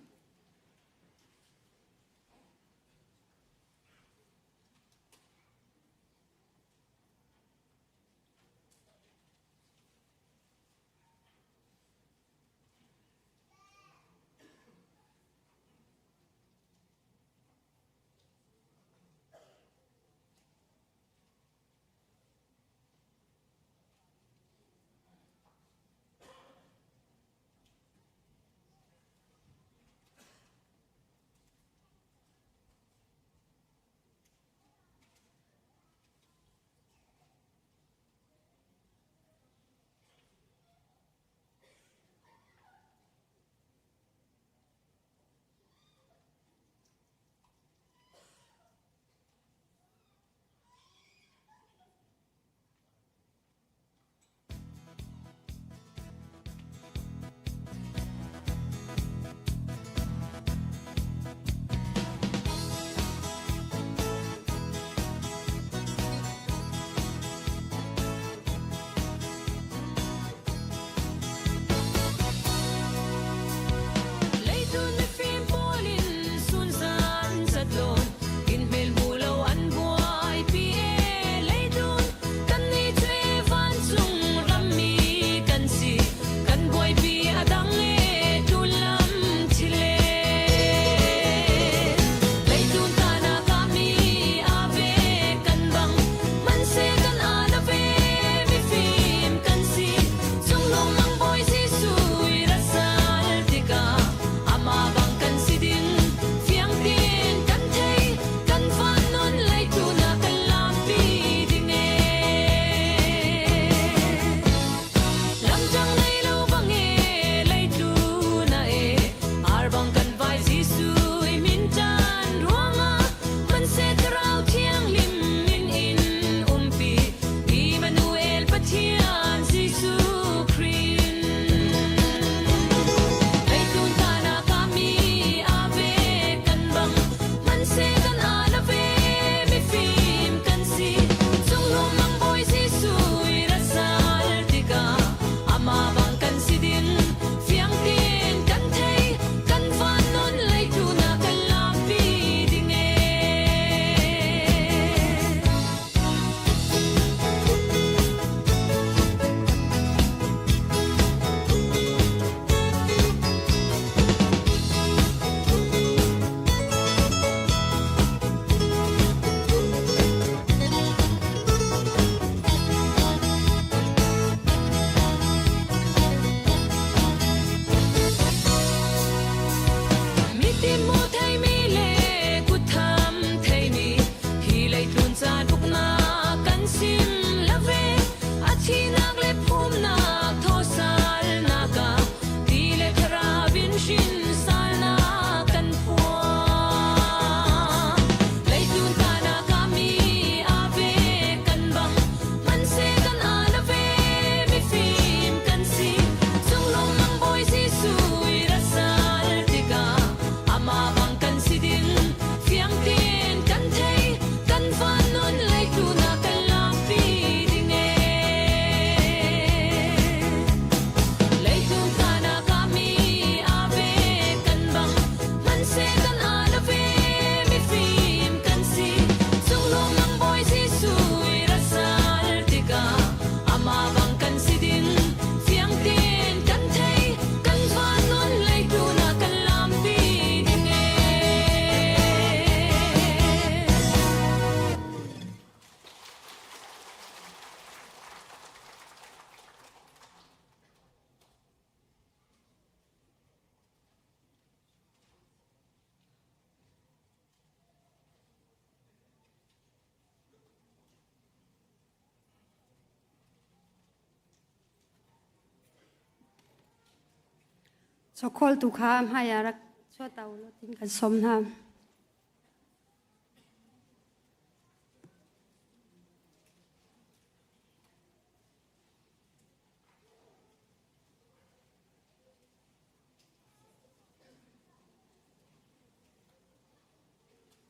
Chawkhawl tu kha hmai ah rak chuah u law tin kan sawm hna.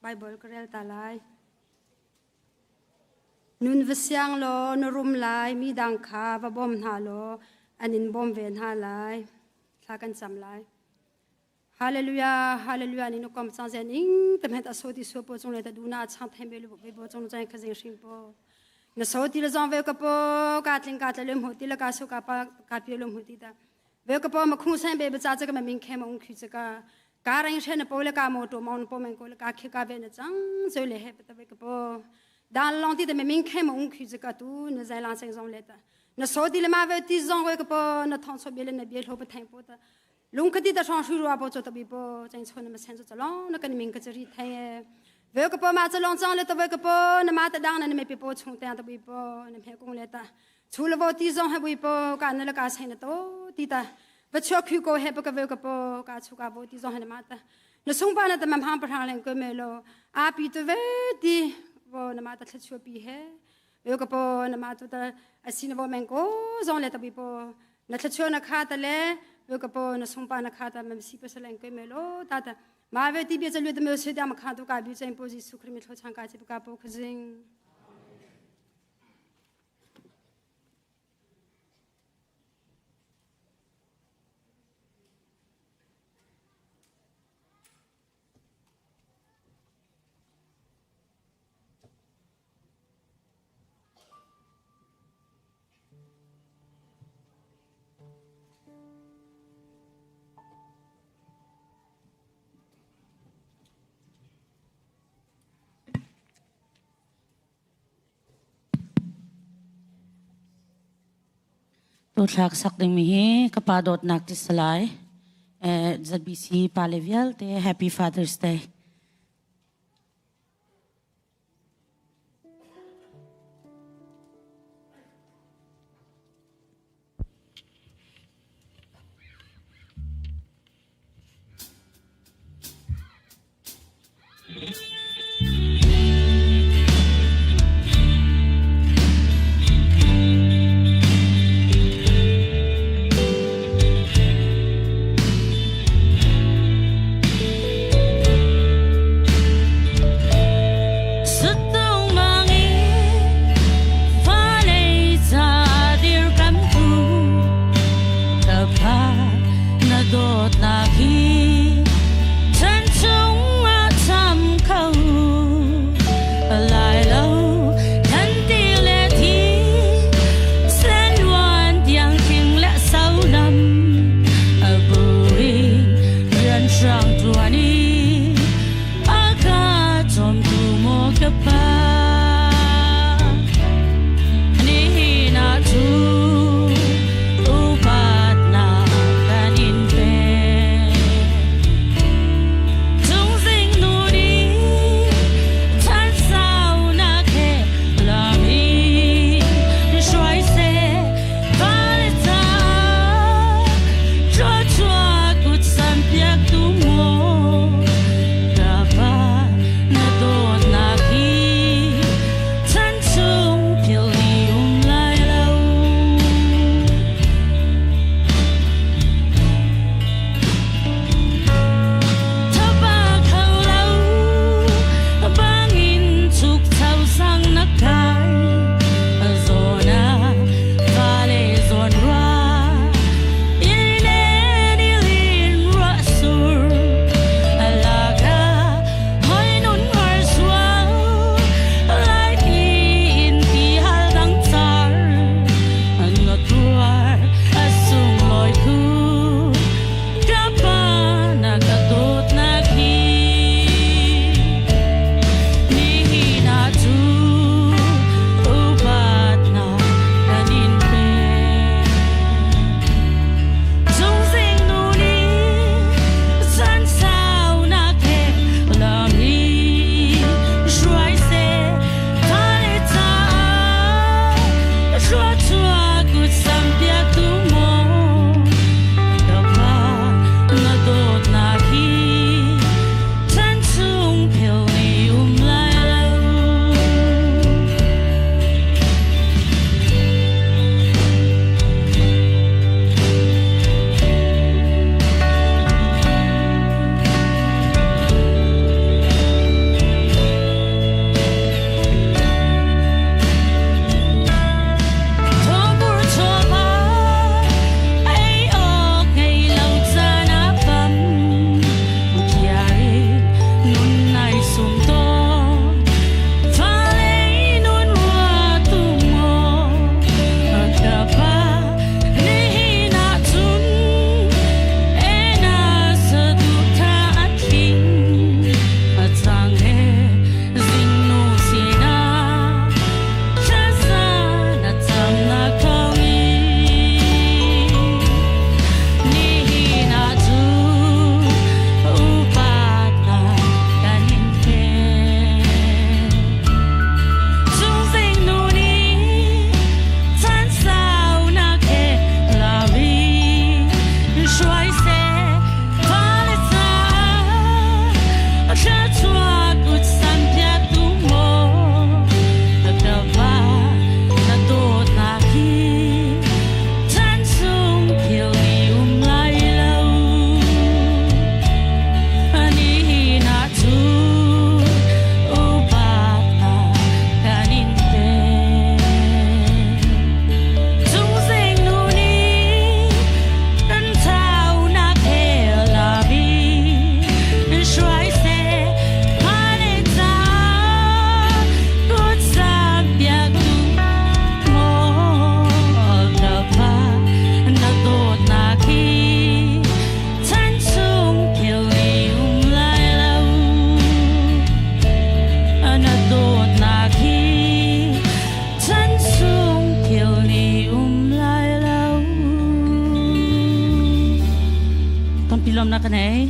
Bible ka rel ta lai. Nun va siang law na rum lai, mi dang kha va bawm hna law an in bawm ve hna lai. Thla kan cam lai. Hallelujah, hallelujah ni nu kom chang zen ing te met aso ti so po chung le ta du na chang them be lu be bo chung chang kha jing hring po. Na so ti le zong ve ka po ka tling ka tla lem ho ti la ka so ka pa ka pi lum ho ti ta. Ve ka po ma khung sen be ba cha cha ka ma ming khe ma ung khu cha ka ka reng she na po le ka mo to ma po men ko le ka khe ka ve na chang zo le he pa ta ve ka po. Dan long ti te ma ming khe ma ung khu cha ka tu na zai lang cheng zong le ta. Na so ti le ma ve ti zong ve ka po na thong so be le na bie hlo pa thang po ta. Lung khati ta song shu ruwa po cho tabi po chang chon na ma sen cho chalong na kan ming ka chari thai ve ka po ma chalong chang le ta ve ka po na ma ta dang na me pi po chung ta ta bi po na me kong le ta chu le bo ti zong ha bi po ka na la ka sai na to ti ta va chok khu ko he pa ka ve ka po ka chu ka bo ti zong ha na ma ta na sung pa na ta mam hang pa thang leng ko me lo a pi to ve ti bo na ma ta thla chu pi he ve ka po na ma tu ta asin bo meng ko zong le ta bi po na thla na kha ta le ve ka po na sung pa na kha ta mam si pa sa leng ko me lo ta ta ma ve ti bi cha lu ta me se da ma kha tu ka bi chen po ji su khri mi thlo chang ka chi ka po khajing. Tuthlak sak dingmi hi ka pa dawtnak ti salai. Eh, ZBC pale vialte Happy Father's Day. ka nei.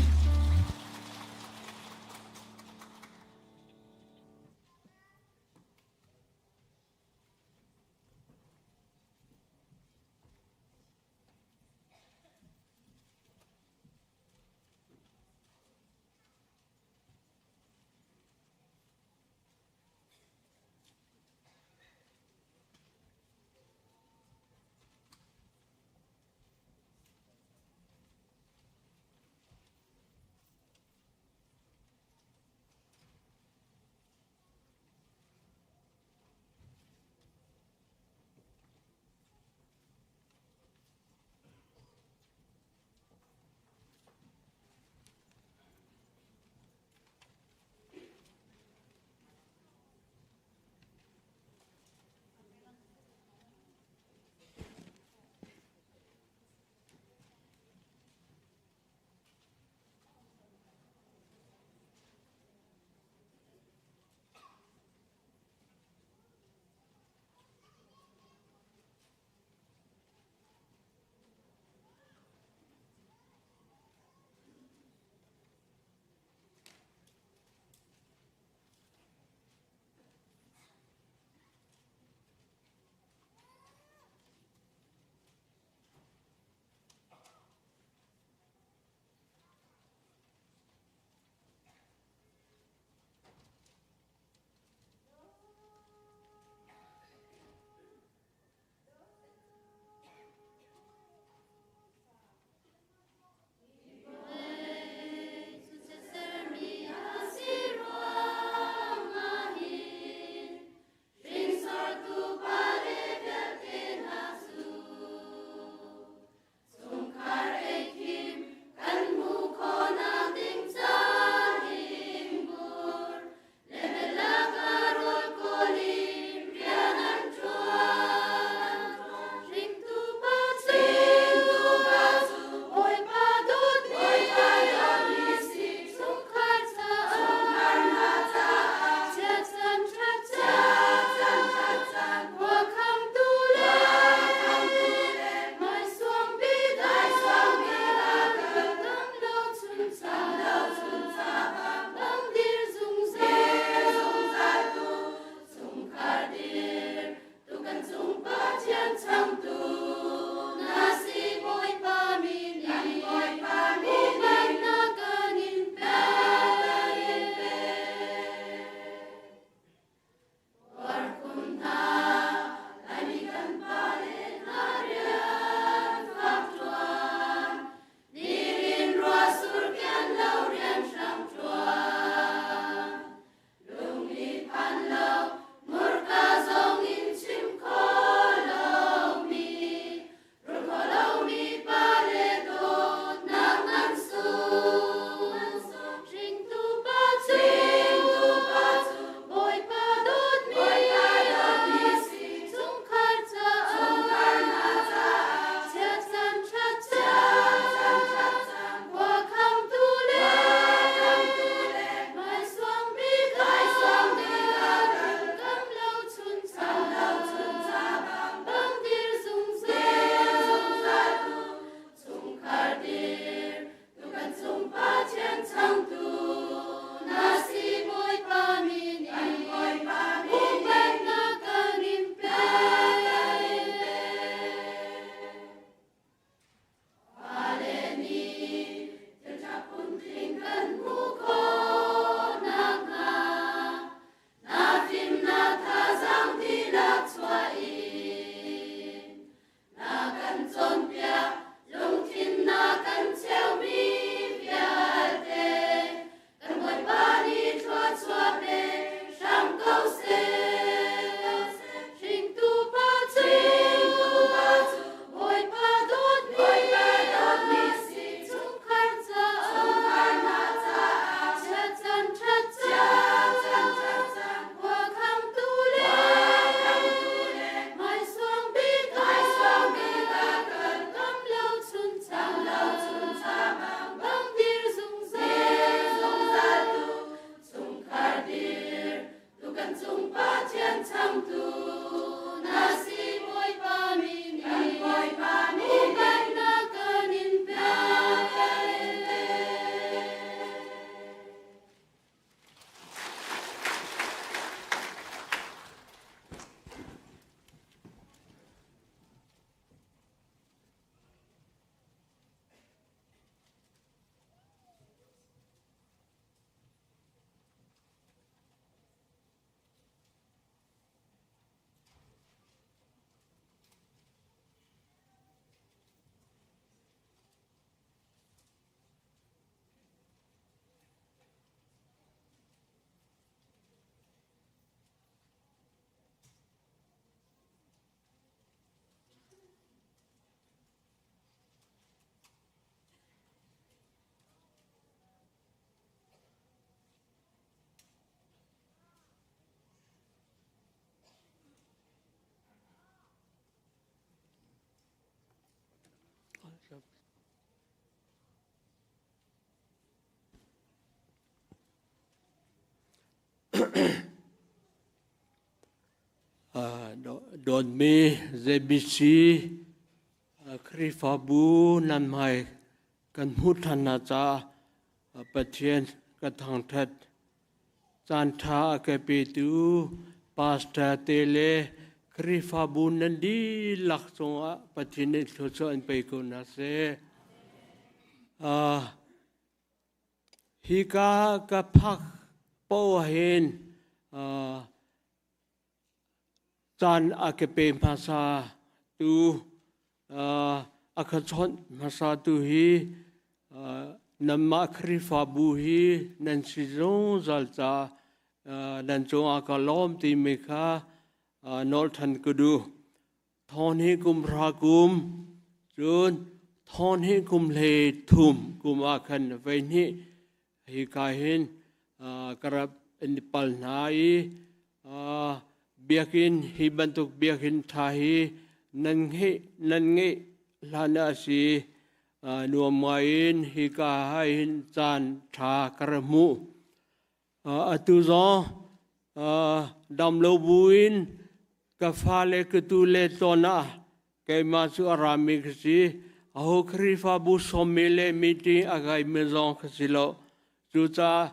Dawtmi ZBC Khrihfabu nan hmai kan hmuh ṭhan hna caah Pathian ka thangṭhat. Caanṭha a ka petu pastor te le Khrihfabu nan dihlak cungah Pathian nih thluachuah in pe ko hna seh. Hika ka phak paoh ahhin caan a ka pe hmasa tu a ka chawnh hmasa tu hi nanmah Khrihfabu hi nan si zungzal caah nan cungah ka lawm timi kha nawl ṭhan ka duh. Thawn hi kum hra kum, cun thawn hi kum hlei thum kum ah khan voi hnih hika hin ka rak in pal hna i biakinn hi bantuk biakinn ṭha hi nan ngeih nan ngeih hlan ah a si. Nuam ngai in hika ah hin caan ṭha ka rak hmuh. Atu zong damlo buin ka fale ka tu le tlawn ah keimah cu a rami ka si. Aho Khrihfabu sawmmi le meeting a kaimi zong ka si lo. Cucaah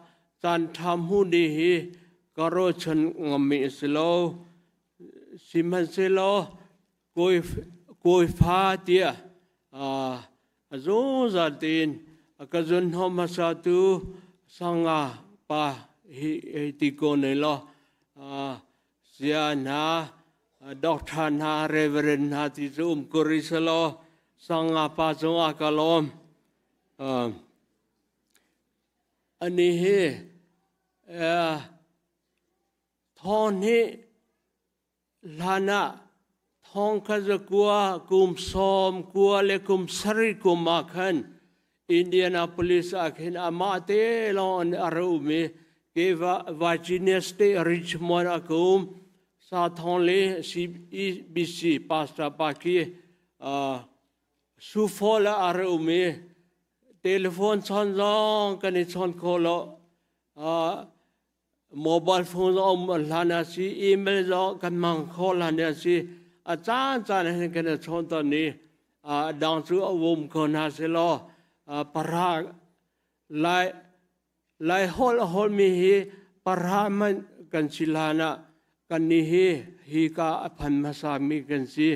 caan ṭha hmuh ding hi ka ruahchan ngammi a si lo. Sihmanhsehlaw kawifa tiah a zungzal tein a ka zunhnawh hmasatu sanga pa hi hei ti ko ne law sia hna doctor hna reverend hna ti cu um ko rih selaw sanga pa cungah ka lawm. Ani hi thawn hi Hlan ah thong kha zakua kum sawm kua le kum sarih kum ah khan Indianapolis ah khin amah te lawng an a ra um i ke Virginia State Richmond ah ka um. Sa Thong le CBC pastor pa khi Sioux Falls ah a ra um i telephone chawn zong kan i chawn kho lo. Mobile phone um hlan a si, email zong kan hmang kho hlan a si. A caan caan hin kan i chawn tawn i a dang cu a um ko hna selaw para lai lai hol a holmi hi para hmanh kan si hlan ah kan nih hi hi ka a phan hmasa mi kan si.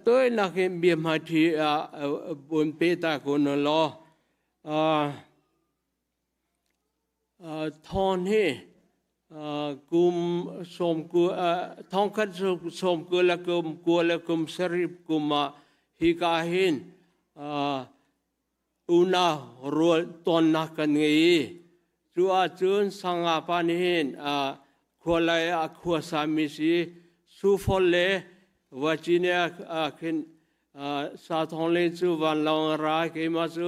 Tawinak in bia hmaṭhi ah bun pe ta kun law thawn hi kum sawm ku thongkhat sawm ku le kum kua le kum sarih kum ah hika hin unau rual tonnak kan ngei i cu ahcun sanga pa nih hin khualai ah khua sami si Sufol le Virginia ah khin Sathong le cu vanlawng a ra keimah cu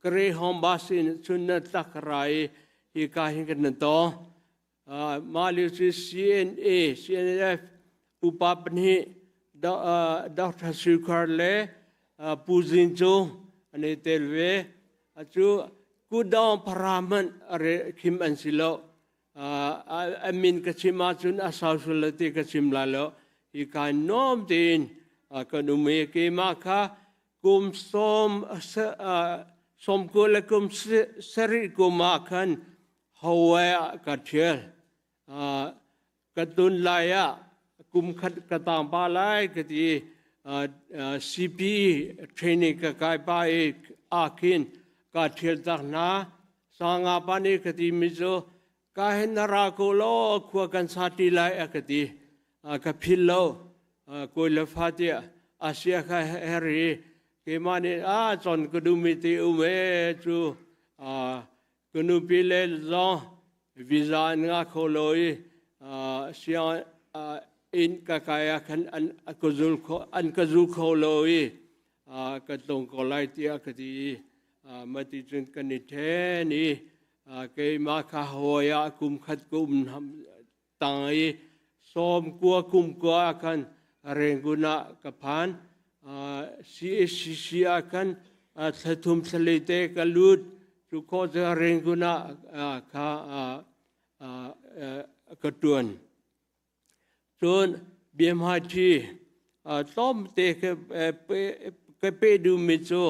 Greyhound bus in cun na tlak ra i hika hin kan nan tong. Mah lio cu CNA, CNF upa pahnih Dr. Sui Khar le Pu Zing Cung an i tel ve. Cu kutdong para hmanh khim an si lo. A min ka chim ahcun a sau sul lo ti ka chim lai lo. Hi ka nuam tein kan um i keimah kha kum sawm sawm kul le kum sarih kum ah khan Hawaii ah ka ṭhial. Ka tun lai ah kum khat ka tang pa lai ka ti. CP training ka kai pa i ah khin ka ṭhial tak hna. Sanga pa nih ka ti mi cu ka hin na ra ko law khua kan sa ti lai a ka ti. Ka phil lo. Kawi le fa tiah Asia kha heri keimah nih a chon ka duhmi ti um e cu Ka nupi le zong visa an ngah kho lo i siang inn ka kai ah khan an ka zul kho an ka zul kho lo i ka tlung ko lai tiah ka ti i mati cun kan i then i keimah kha hawi ah kum khat ka um tang i sawm kua kum kua ah khan Rangoon ah ka phan. CACC ah khan thlathum thlali te ka lut. Cu khawh cu Rangoon ah kha ka tuan. Cun biahmaiṭhi tlawmte ka pe duhmi cu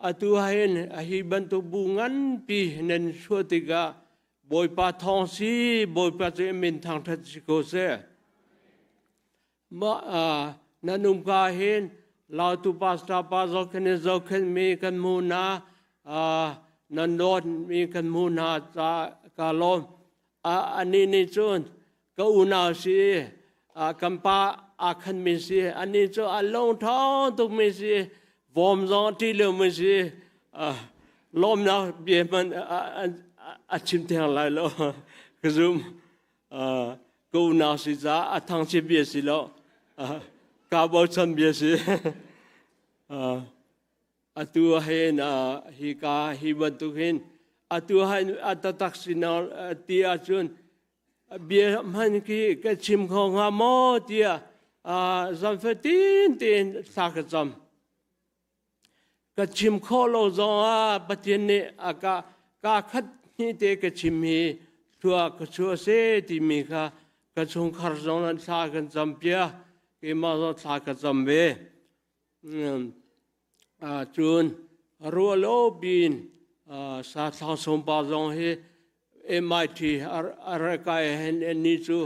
atu ahhin hi bantuk bu nganpi nan chuah tikah Bawipa thawng si, Bawipa cu min thangṭhat si ko seh. Mah nan umka hin Lautu pastor pa zohkhenh in zohkhenhmi kan hmuh hna, nan dawtmi kan hmuh hna ca ka lawm. Anih nih cun ka unau si, kan pa aa khanmi si, anih cu a lungṭhawng tukmi si, vawm zong a ṭih lomi si, lawmnak bia hmanh a chim theng lai lo ka zum. Ka unau si caah a thangchiat bia si lo, kaa bochan bia si. Atu hin hi ka hi bantuk hin atu hin a taktak sinak ti ahcun bia hman khi ka chim kho hnga maw tiah zan fatin tein thla ka cam. Ka chim khawh lo zongah Pathian nih a ka kaa khat hnih te ka chim hi thlua ka chuah seh timi kha ka chungkhar zong nan thla kan cam piak, keimah zong thla ka cam ve. Cun ruahlo piin Sathlang Sumpa zong hi MIT a rak kai hin ni cu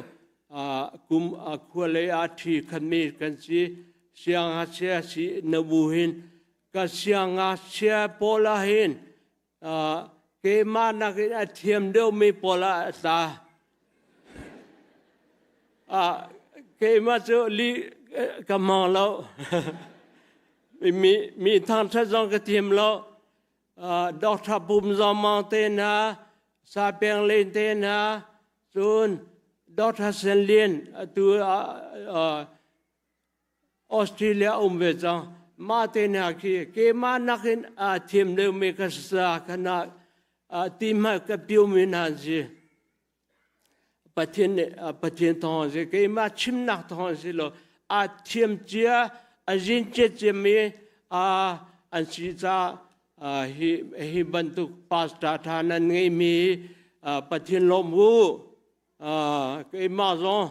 kum khualei ah ṭhi khatmi kan si. Siangngakchia si na bu hin ka siangngakchia pawl ah hin keimah nakin a thiam deuhmi pawl ah a tla. Keimah cu lih ka hmang lo. Mi thangṭhat zong ka thiam lo. Doctor Pum Zaw Maung te hna, Sa Peng Len te hna, cun Doctor Sen Lian atu Australia um ve cang. Mah te hna khi keimah nakin a thiam deuhmi ka sa kana ti hmanh ka piumi hna an si. Pathian nih Pathian thawng si keimah chimnak thawng si lo a thiam cia a zin cia ciami an si caah hi hi bantuk pastor tha nan ngeimi Pathian lawm u. Keimah zong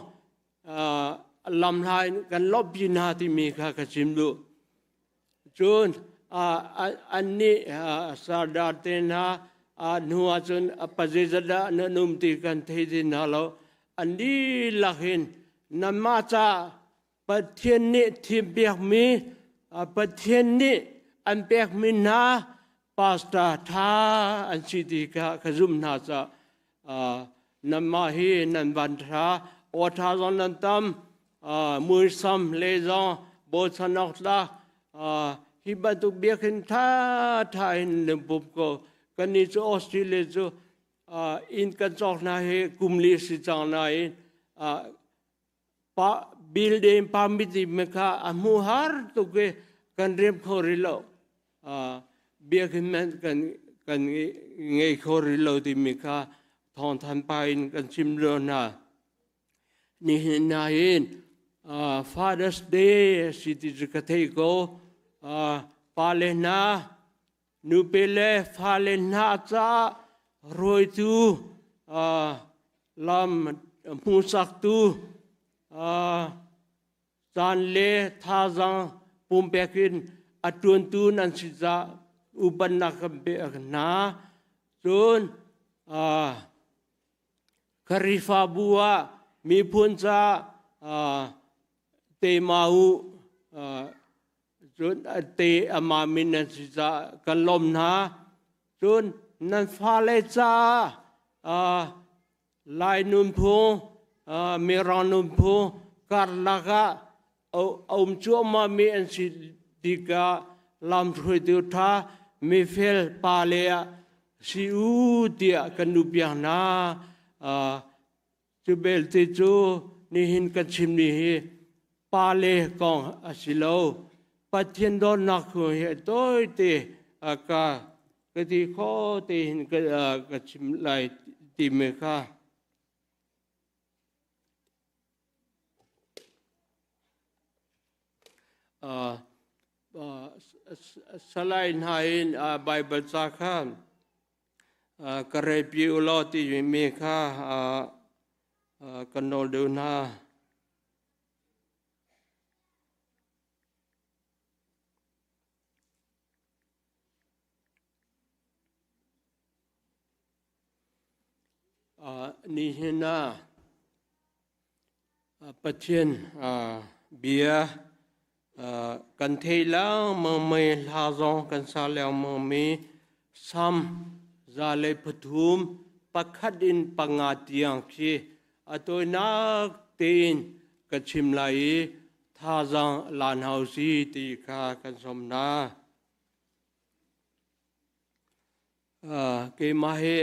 lamhla in kan lawmhpi hna timi kha ka chim duh. Cun annih sardar te hna hnu ahcun pazeizat dah nan um ti kan thei ti hna lo. An dihlak hin nanmah ca Pathian nih thimpiakmi, Pathian nih an pekmi hna pastor ṭha an si ti kha ka zumh hna caah nanmah hi nan van ṭha, aw ṭha zong nan tam, muisam le zong bochan awk tlak hi bantuk biakinn ṭhaṭha in nan pum ko. Kannih cu Australia cu inn kan cawk hna hi kum li si cang nain pa building permit me kha a hmu har tuk i kan rem kho rih lo. Biakinn man kan kan ngei kho rih lo timi kha thawngthan pa in kan chim lo hna. Nihin na hin Father's Day si ti cu ka thei ko. Pa le hna, nupi le fale hna caah rawitu lam hmuhsaktu caan le thazaang pumpek in a ṭuantu nan si caah upannak kan pek hna. Cun Khrihfabu ah miphun ca teima u, cun te ama min nan si caah kan lawm hna. Cun nan fale caah Lai nunphung, Mirang nunphung karlak ah a um cuahmahmi an si tikah lamhruaitu ṭha mifel pale ah si u tiah kan duh piak hna. Cu belte cu nihin kan chimmi hi pale kong a si lo. Pathian dawtnak kong hi tawite ka ka ti kho tein ka chim lai timi kha. Salai hna in Baibal ca kha ka relpi u law timi kha kan nawl deuh hna. Nihin ah Pathian bia kan thei lengmang mi hla zong kan sa lengmang mi Salm 103 pakhat in panga tiang khi a tawinak tein ka chim lai i thazaang la hna usih ti kha kan sawm hna. Keimah hi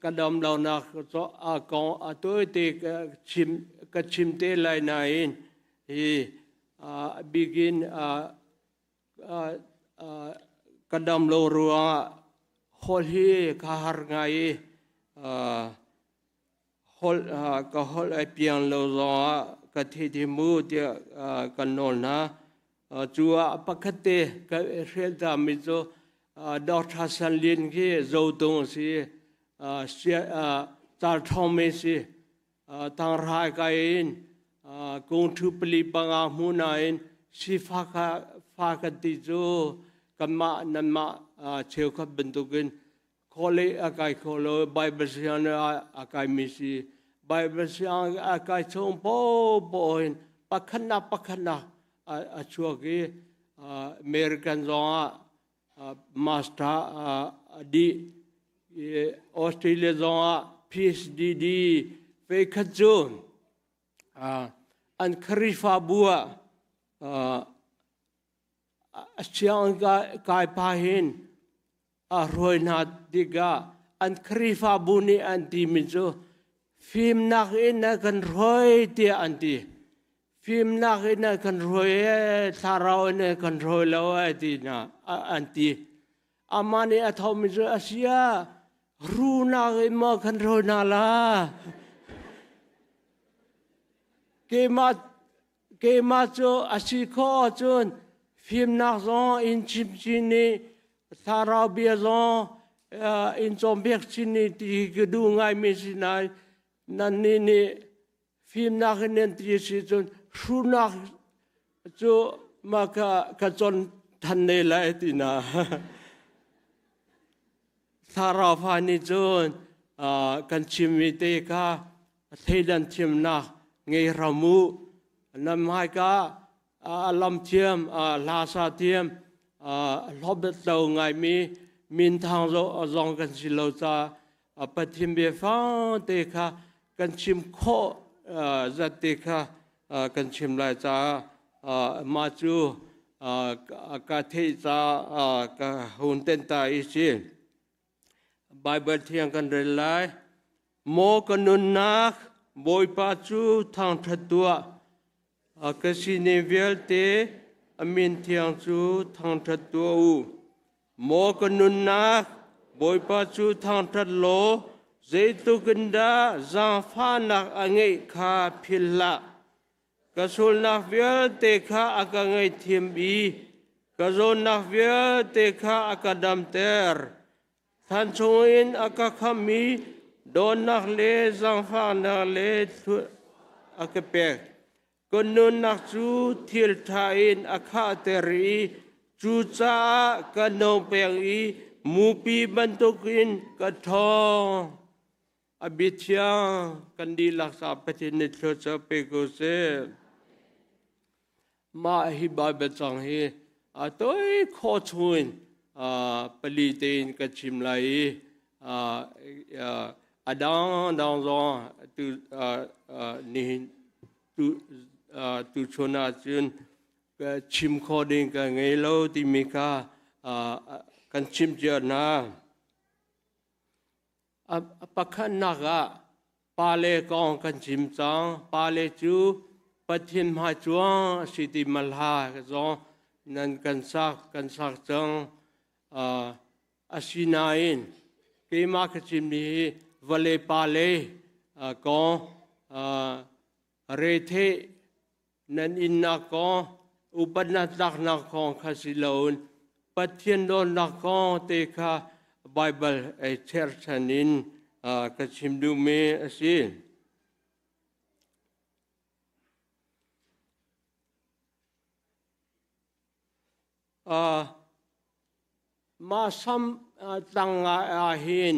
ka dam lonak kong a tawite ka chim te lai nain hi bikin ka dam lo ruangah holh hi ka har ngai i holh ka holh ai piang lo zongah ka thi thi mu tiah kan nawl hna. Cu ah pakhat te ka hrel ta mi cu Dr. San Lin khi Zotung a si, car ṭhawng mi si, tangrai kai in kung ṭhu pali panga hmu nain sifak fa kan ti cu kanmah nanmah cheukhat bantukin Khawlei a kai kho lo, Bible sianginn a kaimi si. Bible sianginn a kai chung paohpaoh in pakhatnak pakhatnak a chuak i American zong ah master a dih. Australia zong ah PhD di feikhat cu an Khrihfabu ah a sianginn kai pah hin a hruai hna tikah an Khrihfabu nih an timi cu fimnak in a kan hruai tiah an ti. Fimnak in a kan hruai e, thlarau in a kan hruai lo e ti hna an ti. Amah nih a thomi cu a si ah runak in maw kan hruai hna la? Keimah Keimah cu a si khawh ahcun fimnak zong in chim chin i thlarau bia zong in cawnpiak chin i ti hi ka duh ngaimi si nain nannih nih fimnak in nan ti si cun hrunak cu mah ka ka cawn than ne lai ti na. Thlarau fa nih cun kan chimmi te kha thleidan thiamnak ngei hram u. Nan hmaika a lam thiam, hla sa thiam, hlawbet lo ngaimi minthang zong kan si lo caah Pathian biafang te kha kan chim khawh zat te kha kan chim lai caah mah cu ka theih caah ka hun ten ta i si. Baibal thiang kan rel lai. Maw ka nunnak Bawipa cu thangṭhat tuah. Ka sining vialte a min thiang cu thangṭhat tuah u. Maw ka nunnak Bawipa cu thangṭhat law zeitluk in dah zaangfahnak a ngeih kha philh hlah. Ka sualnak vialte kha a ka ngaihthiam i ka zawnnak vialte kha a ka damter. Thlan chungin a ka khamh i dawtnak le zaangfahnak le a ka pek. Ka nunnak cu thil ṭha in a khahter i cucaah ka no peng i mupi bantukin ka ṭhawng. A biathiang kan dihlak sa Pathian nih thluachuah pe ko seh. Mah hi Baibal cang hi a toi khawh chungin pali tein ka chim lai i a dangdang zong tu nihin tu tuchun ahcun ka chim khawh ding ka ngei lo timi kha kan chim cia hna. A pakhatnak ah pale kong kan chim cang. Pale cu Pathian hmai cuang a si ti malha zong nan kan sak kan sak cang. Asinain keimah ka chimmi hi vale pale kong retheih Nan innak kong, upatnak tlaknak kong kha si loin Pathian dawtnak kong te kha Baibal ei cherchan in ka chim duhmi a si. Mah sam tlang ah hin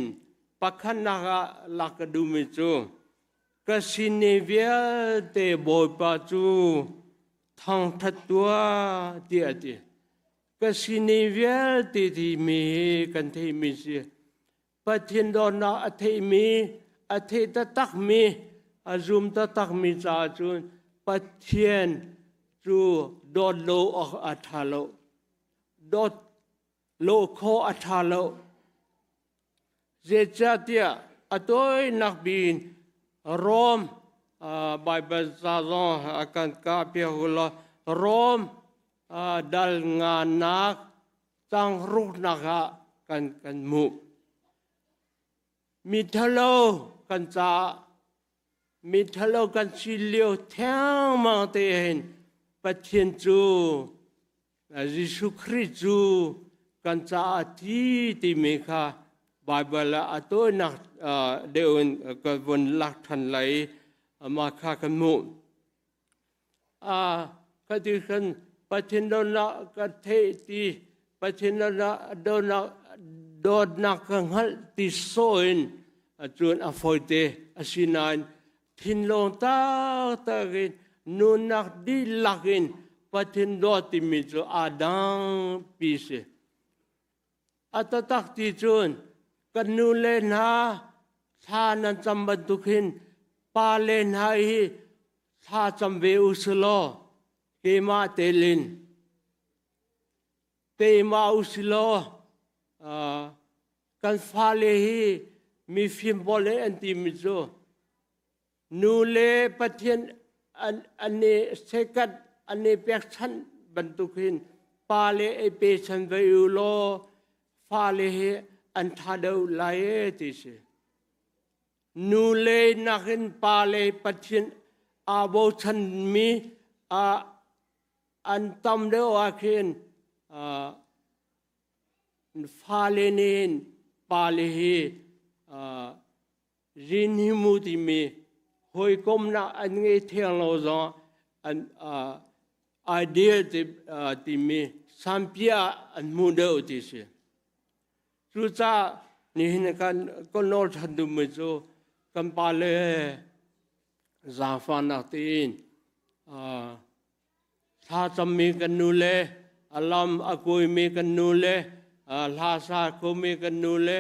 pakhatnak ah lak ka duhmi cu ka sin i vialte Bawipa cu thangṭhat tuah tiah a ti. Ka sin i vialte timi hi kan theihmi si. Pathian dawtnak a theihmi, a theih taktakmi, a zum taktakmi caah cun Pathian cu dawt lo awk a ṭha lo. Dawt lo khawh a ṭha lo. Zeicahtiah a tawinak bin Rom Baibal ca zong a kan kah piak u law Rom dal nganak cang ruknak ah kan kan hmuh. Mi thalo kan caah mi thalo kan si lio thengmang te hin Pathian cu Jesuh Khrih cu kan caah thi timi kha Baibal ah a tawinak deuh in ka vun lak ṭhan lai mah kha kan hmuh. Ka ti khan Pathian dawtnak ka theih ti Pathian dawtnak dawtnak ka hngalh ti sawh in cun a fawite a si nain thinlung taktak in nunnak dihlak in Pathian dawt timi cu aa dang pi si. A taktak ti cun kan nu le hna thla nan cam bantuk hin pa le hna hi thla cam ve u si law keimah telin teima u si law kan fale hi mifim pawl he an timi cu nu le Pathian an i sekat an i pekchanh bantuk hin pa le ei pechan ve u law fale hi an ṭha deuh lai e ti si. Nu le nakin pa le Pathian aa bochanmi an tam deuh ah khin fale nih pale hi rinhimu timi hawikomnak an ngei theng lo zong an ideal timi sampia an hmu deuh ti si. Cucaah nihin kan kan nawl ṭhan duhmi cu kan pale zaangfahnak tein thla cammi kan nu le a lam a kuaimi kan nu le hla sa khomi kan nu le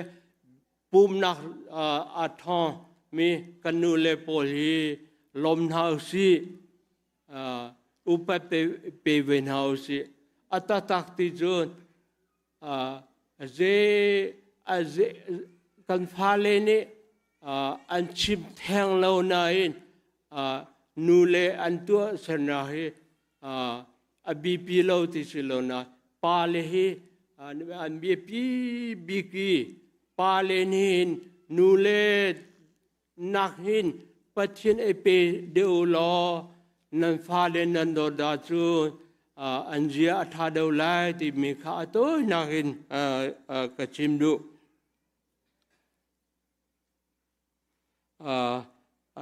pumnak a ṭhawngmi kan nu le pawl hi lawm hna usih upat pe ve hna usih. A taktak ti cun kan fale nih an chim theng lo nain nu le an tuah sernak hi a biapi lo ti si lo na pale hi an biapi bik i pale nih nu le nak hin Pathian ei pe deuh law nan fale nan dawt dah cu an zia a ṭha deuh lai timi kha a tawinak in ka chim duh.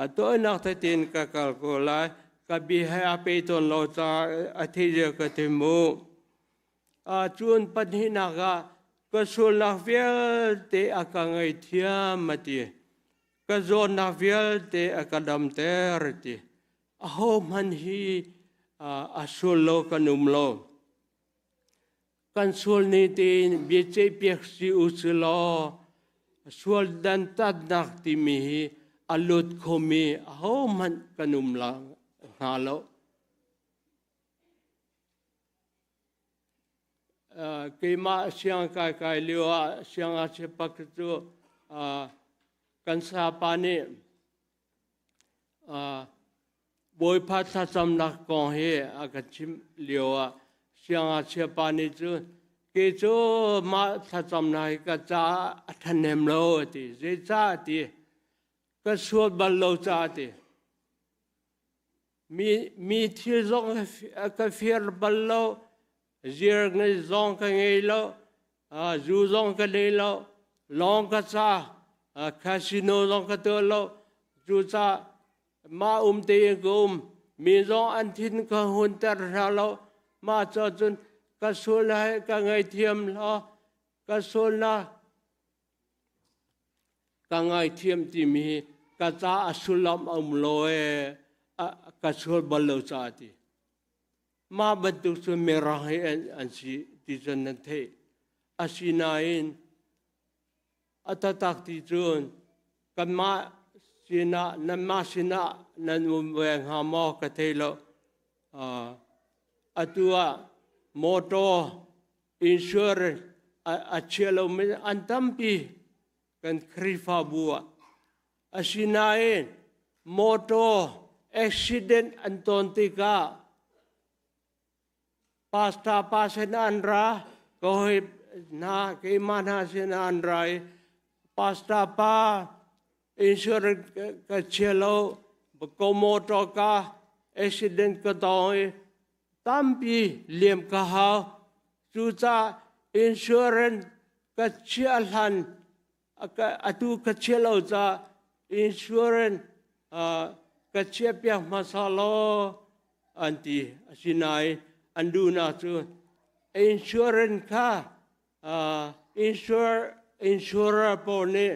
A tawinak tein ka kal ko lai. Ka bi he a pe tawn lo caah a theih zia ka ti mu. Cun pahnihnak ah ka sualnak vialte a ka ngaihthiam a ti. Ka zawtnak vialte a ka damter a ti. Ahohmanh hi a sual lo kan um lo. Kan sual ni tein biaceihpiak si u si law sual dantatnak timi hi a lut khomi ahohmanh kan um la hnga lo. Keimah siang kai kai lio ah siangngakchia pakhat cu kan sapa nih Bawipa thlacamnak kong hi a ka chimh lio ah siangngakchia pa nih cun kei cu mah thlacamnak hi ka caah a ṭhahnem lo a ti. Zeicah a ti? Ka sual bal lo caah a ti. Mi, mi thil zong ka fir bal lo, zir ngei zong ka ngei lo, zu zong ka nei lo, lawng ka ca, casino zong ka tuah lo. Cucaah mah um tein ka um. Mi zong an thin ka hunter hna lo. Mah cu cun ka sual hai ka ngaithiam lo, ka sualnak ka ngaithiam timi hi ka ca a sullam a um lo ee ka sual bal lo caah ti. Mah bantuk cu mirang hi an si ti cun nan theih. Asinain a taktak ti cun kanmah sinah nanmah sinah nan um ve hnga maw ka thei lo. Atu ah motor insurance a chia lomi an tampi kan Khrihfabu ah. Asinain motor accident an ton tikah pastor pa sin an ra, ka hoi hna keimah hna sin an ra i pastor pa insurance ka chia lo, ko motor ka accident ka tong i tampi liam ka hau. Cucaah insurance ka chiah hlan atu ka chia lo caah insurance ka chiah piak hmasa law an ti. Asinain an duhnak cu insurance kha insurer pawl nih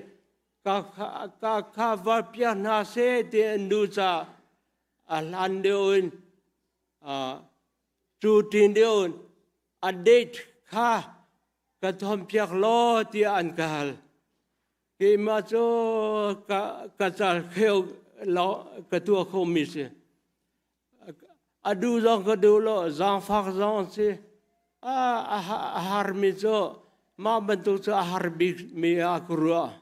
ka cover piak hna seh ti an duh caah a hlan deuh in Cu ṭin deuh a date kha ka thompiak law tiah an ka hal. Keimah cu ka, ka cal kheu law ka tuah khomi si. A duh zong ka duh lo, zaangfak zong si. A, a harmi cu mah bantuk cu a har bikmi ah ka ruah.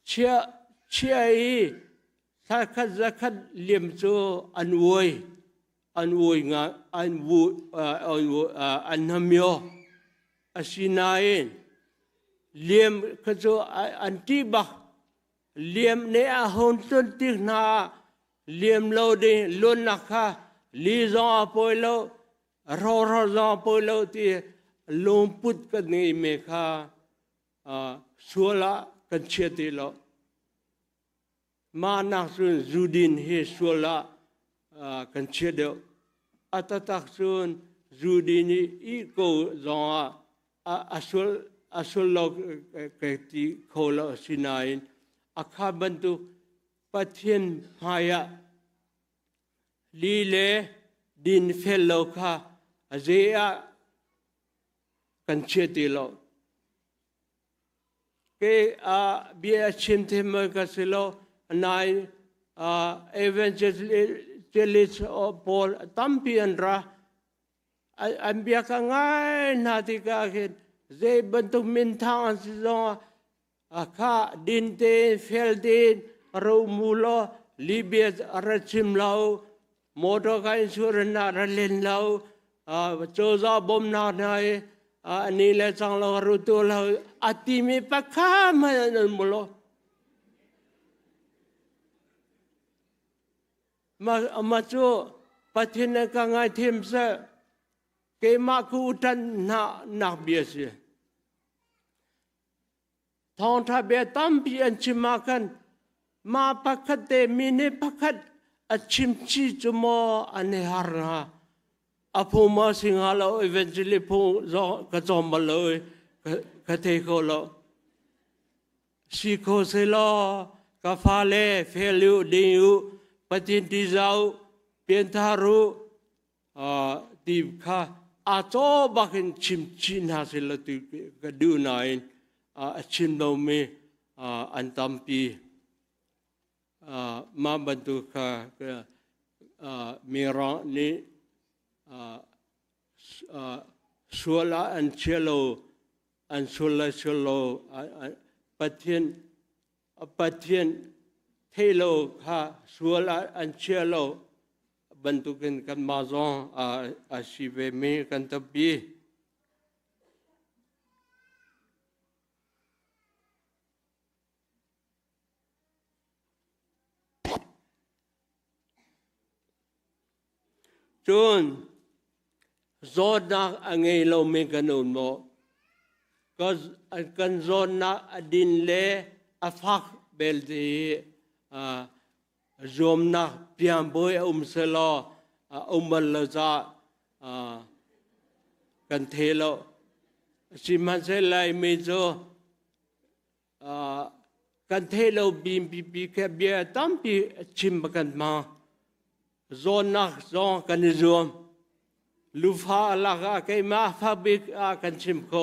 Chia i thlakhat zakhat liam cu an uai an uai nga an wu an hnamio. Asinain liam kha cu an ṭih bak. Liam nih a hung tlun tik hna ah liam lo ding luannak kha li zong a pawi lo, rawhral zong a pawi lo ti lungput kan ngeimi kha sual ah kan chia ti lo. Mah nak cun zudin hi sual ah kan chia deuh. A taktak cun zudin i ih ko zong ah a sual lo ka ti kho lo asinain a kha bantuk Pathian hmai ah li le din fel lo kha a ze ah kan chia ti lo. Ke a bia chim them ka si lo nain evangelist pawl tampi an ra an bia ka ngai hna tikah khin zei bantuk minthang an si zong ah kha din tein fel tein ro mu law Libya ra chim lo motor ka insurance na ra len lo cozah bawmnak hna i ani le cang lo ru tu lo a timi pakha hmanh an mu lo ma cu Pathian na ka ngaithiam seh keimah ku utan na nak bia si Thawngṭha bia tampi an chim ah khan mah pakhat te mi nih pakhat a chimchi cu maw an i har hnga. A phung maw si hnga lo, evangelist phung zong ka cawm bal lo i ka thei kho lo. Si kho selaw ka fale fel u, ding u, Pathian ṭihzah u, pianthar u, ti kha aa caw bak in chim chih hna seh ti ka duh nain a chim lomi an tampi. Mah bantuk kha mirang nih sual ah an chia lo, an sual le sual lo Pathian Pathian thei lo kha sual ah an chia lo bantukin kanmah zong a si ve mi kan tampi. Cun zawtnak a ngei lomi kan um maw? Kan zawtnak a din le a fak belte hi zuamnak piangbawi a um selaw a um bal lo caah kan thei lo. Sihmanhsehlaw Laimi cu kan theih lo pipi khe bia tampi chim kan hmang. Zawnnak zong kan i zuam. Lufa lak ah keimah fa bik ah kan chim ko.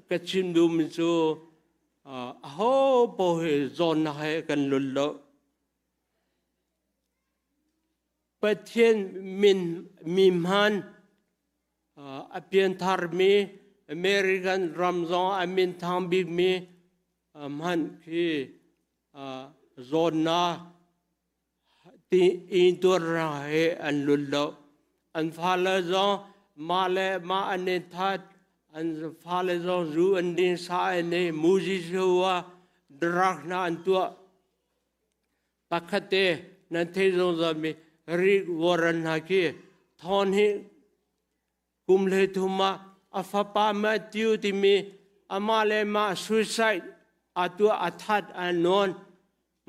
Ka chim duhmi cu aho paoh hi zawnnak he kan lun lo. Pathian min mi hman a piantharmi American ram zong a min thang bikmi hmanh khi zawnnak ti intuar he an lun lo. An fale zong mah le mah an i that, an fale zong zu an din, sa an ei, muzi drug hna an tuah. Pakhat te nan thei zungzal mi Rick Warren hna khi thawn hi kum hlei thum ah a fapa Matthew timi amah le mah suicide a tuah a that a nawn.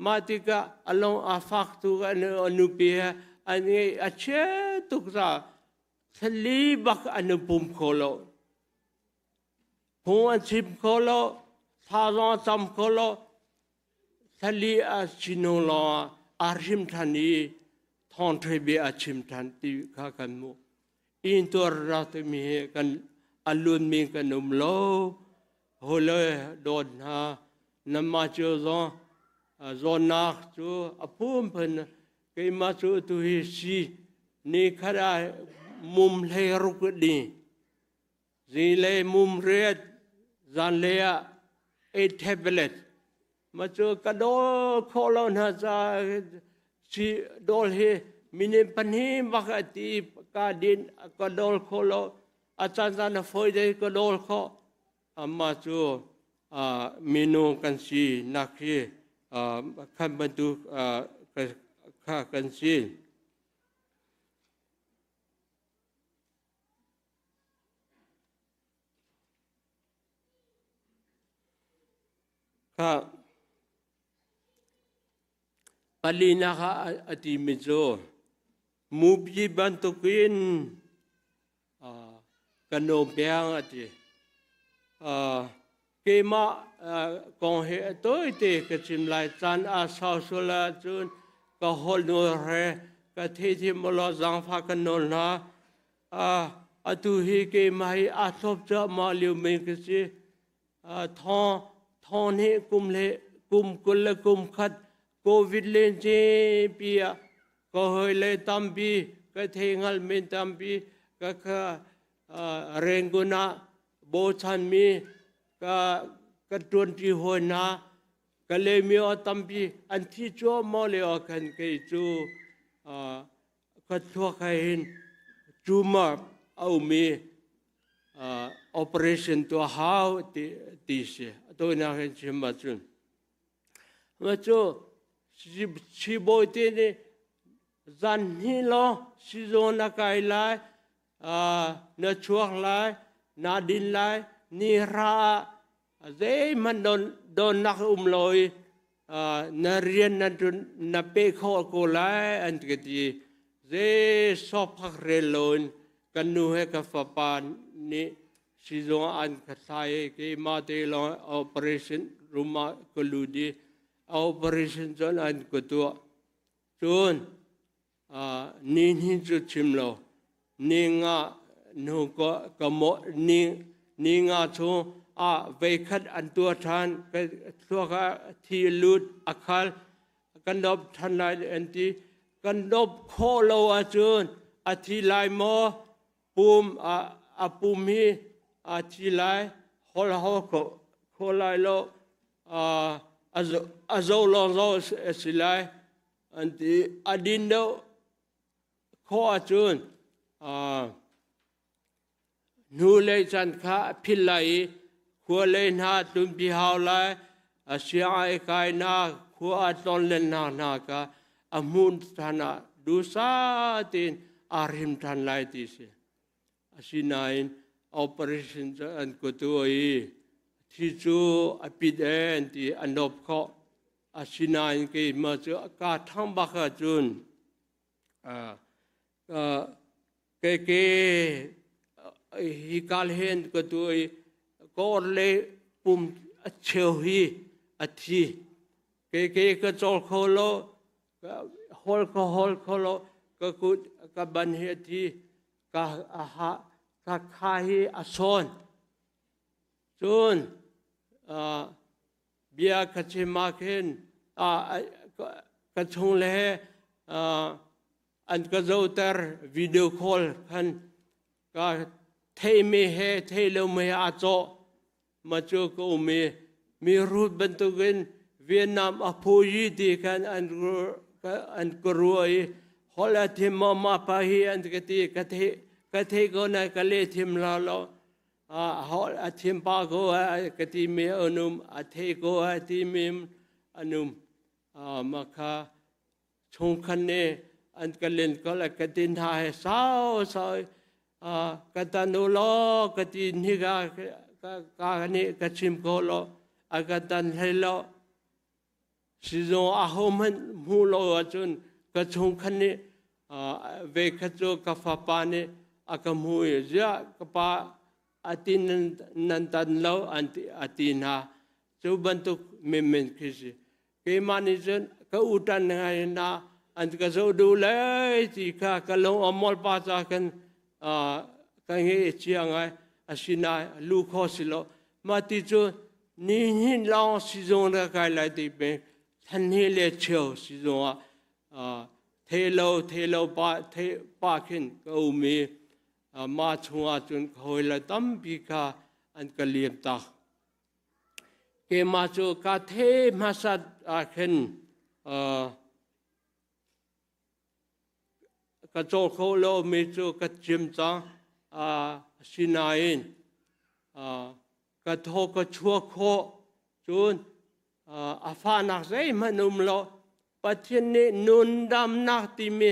Mah tikah a lung a fak tuk a nupi he an ngeih a chia tuk caah thlali bak an i pum kho lo. Phung an chim kho lo, thla zong a cam kho lo. Thlali a sinung lawngah aa hrim ṭhan i thawngṭha bia a chim ṭhan ti kha kan hmuh. Intuar rak timi hi kan a lunmi kan um lo. Hawile dawt hna, nanmah cio zong zawnnak cu a phunphun keimah cu tu hi si ni khat ah mum hlei ruk ding. Zinglei mum riat, zanlei ah ei tablet. Ma cu ka dawl khawh lo hna caah si dawl hi minute pahnih bak a ti ka din ka dawl khawh lo. A caan caan a fawi dei ka dawl khawh. Amah cu minung kan si nak hi khan bantuk kha kan si. Kha palinak ah a timi cu mupi bantukin ka nawm peng a ti. Keimah kong hi a tawite ka chim lai. Caan a sau sual ahcun ka holh nawl re ka theithiam law zaangfah ka nawl hna. Atu hi keimah hi aa thlop cuahmah liomi ka si. Thawng thawng nih kum le kum 20 le kum khat COVID len pi ah ka hawile tampi ka thei hngalmi tampi ka ka Rangoon ah bochanmi ka ka ṭuanṭi hawi hna ka lemio tampi an thi cuahmah lio ah khan kei cu ka thluak he hin tumor a um i operation tuah hau ti ti si. Atu nak hin chim ahcun ma cu siibawi te nih zan hnih lawng sizung na kai lai, na chuak lai, na din lai, ni hra ah zeihmanh donnak um lo i na rian na na pe khawh ko lai an ka ti. Zei sawkphak rel loin kan nu he ka fapa nih sizung ah an ka thlai i keimah te lawng operation room ah ka lut i operation cun an ka tuah. Cun ni hnih cu chim lo ni nga hnu ka ka mo ni ni nga chung ah veikhat an tuah ṭhan. Ka thluak ah thi lut a khal kan dop ṭhan lai an ti. Kan dop khawh lo ahcun a thi lai maw pum a pum hi a thi lai hol ho kho lai lo a zo lawng zo a si lai an ti. A din deuh khawh ahcun hnulei chan kha a phil lai i khua lei hna tlunpi hau lai. Siang kainak khua a tlonlennak hna kha a hmuh ṭhan ah duhsah tein aa hrim ṭhan lai ti si. Asinain operation cu an kutu i thi cu a pit ee an ti a nop khawh. Asinain keimah cu kaa ṭhang bak ahcun Keke hi kal hen ka tu i ka or le pum a cheu hi a thi. Keke ka cawl kho lo, hol ka hol kho lo, ka kut ka ban hi a thi, ka ha ka kha hi a sawn. Cun bia ka chim ah khin ka chung le he an ka zoter video call khan ka theimi he thei lo me a cawh ma cu ka um i mi rut bantukin Vietnam a phu yi ti khan an an ka rua i hol a thim ma ma pa hi an ka ti ka the ka the ko na ka le thim la lo hol a thim pa ko ka ti mi anum a the ko a ti mi anum ma kha chungkhan nih an ka len ko le ka tin hna he sau sau ka tan u law ka ti ni ka ka nih ka chim ko law a ka tan hlei lo sizung a ho hmanh hmu lo ahcun ka chungkhan nih ve kha cu ka fapa nih a ka hmu i ziah ka pa a ti nan tan lo an ti a ti hna cu bantuk menmen khi si Keimah nih cun ka utan ngai na an ka zoh duh lai ti kha ka lung a mol pa ca kan ka nge chia ngai asinain lu kho si lo mah ti cu ni hin lawng sizung na kai lai ti peng than hi le cheu sizung ah the lo the lo pa the pa khin ka um i mah chungah cun ka hawi le tampi kha an ka liam tak. Keimah cu ka the hmasat ah khin ka caw kho lomi cu ka chim cang. Asinain ka thaw ka chuak khawh cun a fahnak zeihmanh um lo. Pathian nih nundamnak timi